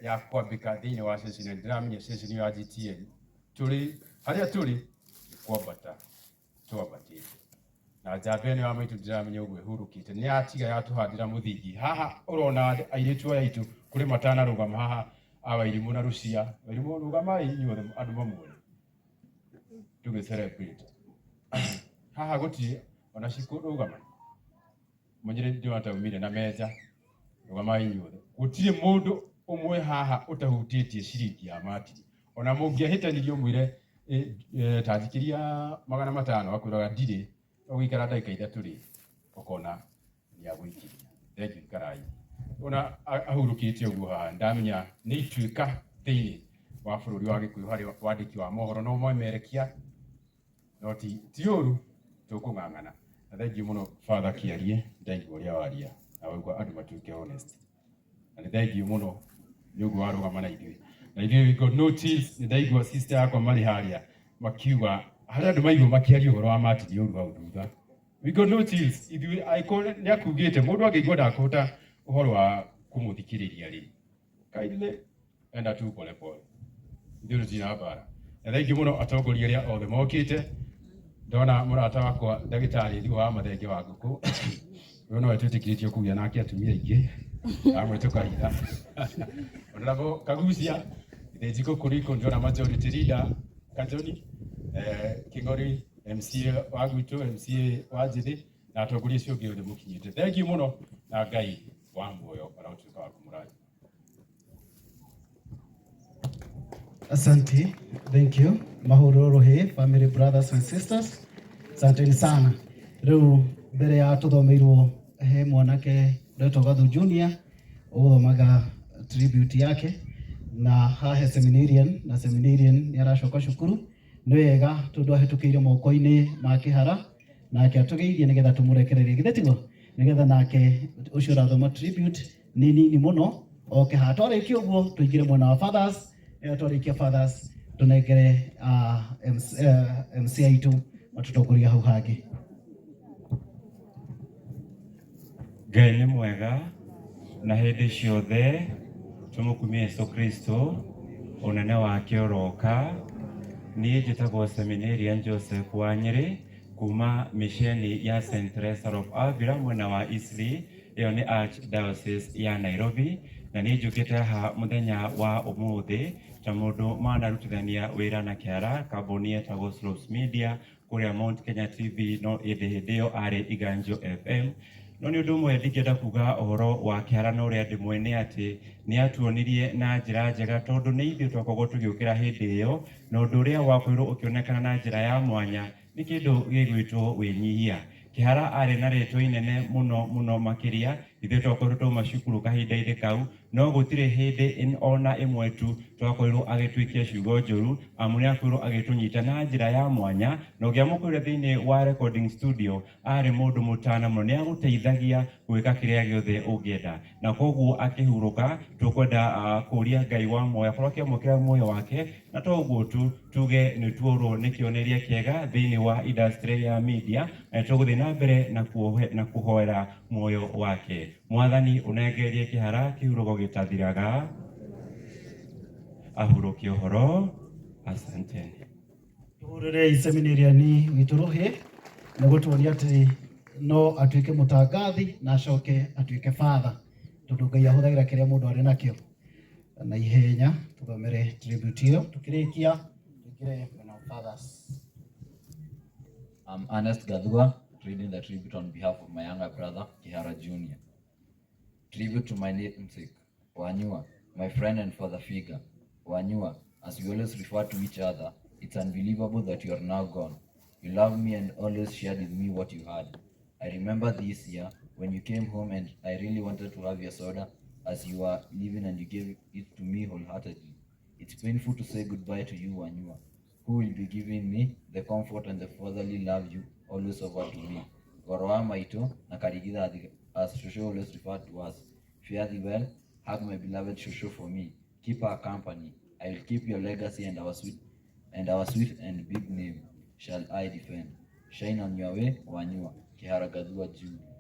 C: ya kwambĩka thĩinĩ wa ceceni, na ndĩramenya ceceni ya GTN tũrĩ harĩa tũrĩ kwambata twambatĩte na njamba ĩno ya maitũ ndĩramenya ũguo ĩhurũkĩte nĩ yatiga yatũhandĩra mũthingi haha. Ũrona airĩtu aya aitũ kũrĩ matanarũgama haha, a Wairimũ na Rucia. Wairimũ, rũgamai inyuothe andũ mamuone tũgĩ celebrate haha. Gũtirĩ ona cikũ rũgama mwenyere ndĩrona na menja, rũgamai inyuothe. Gũtirĩ mũndũ ũmwe haha ũtahutĩtie ciringi ya Martin. Ona mũngĩahĩtanirie ũmwĩre ta njikĩria 500, akwĩraga ndirĩ. Ũgũikara ndagĩka 3 rĩ, ũkona nĩ agũikĩria. Thengiũ, ikarai. Ona ahurũkĩte ũguo haha, ndamenya nĩ ituĩka thĩinĩ wa bũrũri wa Gĩkũyũ harĩ wandĩki wa mohoro no mwemerekia, no ti ũru, tũkũng'ang'ana. Na thengiũ mũno Father Kĩarie, ndaigua ũrĩa waria na waigua andũ matuĩke honest, na nĩ thengiũ mũno nĩ ũguo warũgama na ithuĩ, na ithuĩ we got no chills. Nĩ ndaigua sister yakwa marĩ harĩa makiuga harĩa andũ maigua makĩaria ũhoro wa Martin ũru hau thutha. We got no chills ithuĩ, angĩkorwo nĩ akugĩte mũndũ angĩigua ndakũhota ũhoro wa kũmũthikĩrĩria rĩ, kindly enda tu pole pole, ithuĩ tũtirĩ mbara. Na thengiũ mũno atongoria arĩa othe mokĩte. Ndona mũrata wakwa ndagĩtarĩ Thigo wa Mathenge wa Ngũkũ, ũyũ nowe twĩtĩkĩrĩtio kũgĩa nake atumia aingĩ amwe tũkahitha. Honorable Kagucia Gĩthĩnji Kũriko, ndĩrona majority leader Kajoni, Kĩng'ori, MCA wa gwitũ, MCA wa Njĩthĩ, na atongoria acio angĩ othe mũkinyĩte. Thengiũ mũno, na Ngai wa muoyo arotuĩka wa kũmũrathima.
I: Asante, thank you. Mahururu Ruhi, family, brothers and sisters. Asanteni sana. Rĩu mbere ya tũthomeirwo he mwanake ũretwo Gathu Junior ũgũthomaga tribute yake, na hahe seminarian, na seminarian nĩ aracoka cukuru. Nĩ wega tondũ ahĩtũkĩire moko-inĩ ma Kĩhara nake atũgeithie nĩgetha tũmũrekererie, githĩ tiguo? Nĩgetha nake ũcio ũrathoma tribute nĩ nini mũno oke haha. Twarĩkia ũguo tũingĩre mwena wa fathers. Twarĩkia fathers, tũnengere MC, MC aitũ matũtongoria hau hangĩ.
Q: Ngai nĩ mwega na hĩndĩ ciothe. Tũmũkumie Yesu Kristo, ũnene wake ũroka. Niĩ njĩtagwo Seminarian Joseph wa Nyĩrĩ kuma misheni ya St. Teresa of Avila mwena wa Eastleigh, ĩyo nĩ Archdiocese ya Nairobi. Na niĩ njũkĩte haha mũthenya wa ũmũthĩ ta mũndũ manarutithania wĩra na Kĩara kambuni yetagwo Slopes Media kũrĩa Mount Kenya TV, no ĩndĩ hĩndĩ ĩyo arĩ Iganjo FM. No nĩ ũndũ ũmwe ndingĩenda kuga ũhoro wa Kĩhara na ũrĩa ndĩmwe nĩ atĩ nĩ atuonirie na njĩra njega, tondũ nĩ ithuĩ twakoragwo tũgĩũkĩra hĩndĩ ĩyo, na ũndũ ũrĩa wakorirwo ũkĩonekana na njĩra ya mwanya nĩ kĩndũ gĩgwĩtwo wĩnyihia. Kĩhara arĩ na rĩtwa inene mũno mũno makĩria. Ithuĩ twakorirwo twauma cukuru kahinda-inĩ kau, no gũtirĩ hĩndĩ ona ĩmwe tu twakorirwo agĩtuikia ciugo njũru, amu nĩ akorirwo agĩtũnyita na njĩra ya mwanya. Na ũngĩamũkorire thĩinĩ wa recording studio, arĩ mũndũ mũtana mũno, nĩ agũteithagia gwĩka kĩrĩa gĩothe ũngĩenda. Na koguo akĩhurũka, tũkwenda kũria Ngai wa muoyo akorwo akĩamũkĩra muoyo wake. Na to ũguo tu, tuge nĩ tuorwo nĩ kĩonereria kĩega thĩinĩ wa industry ya media, na nĩ tũgũthiĩ na mbere na kũhoera muoyo wake. Mwathani ũnengerie Kĩhara kĩhurũko gĩtathiraga, ahurũke ũhoro. Asanteni.
I: Tũhũrĩrei seminarian witũ rũhĩ nĩ gũtuonia atĩ no atuĩke mũtangathi na acoke atuĩke father, tondũ Ngai ahũthagĩra kĩrĩa mũndũ arĩ nakĩo. Na ihenya tũthomere tribute ĩyo, tũkĩrĩkia tũingĩre mwena wa fathers.
R: I'm Ernest Gathua, reading the tribute on behalf of my younger brother, Kihara Jr. Tribute to my namesake, Wanyua, my friend and father figure. Wanyua, as we always refer to each other, it's unbelievable that you are now gone. You loved me and always shared with me what you had. I remember this year when you came home and I really wanted to have your soda as you were leaving, and you gave it to me wholeheartedly. It's painful to say goodbye to you, Wanyua, who will be giving me the comfort and the fatherly love you always offer to me. Goroa Maito na Karigitha, as Shosho always referred to us. Fare thee well, hug my beloved Shosho for me. Keep her company. I will keep your legacy and our sweet And our sweet and big name shall I defend. Shine on your way, Wanyua. Kihara Gathua Jr.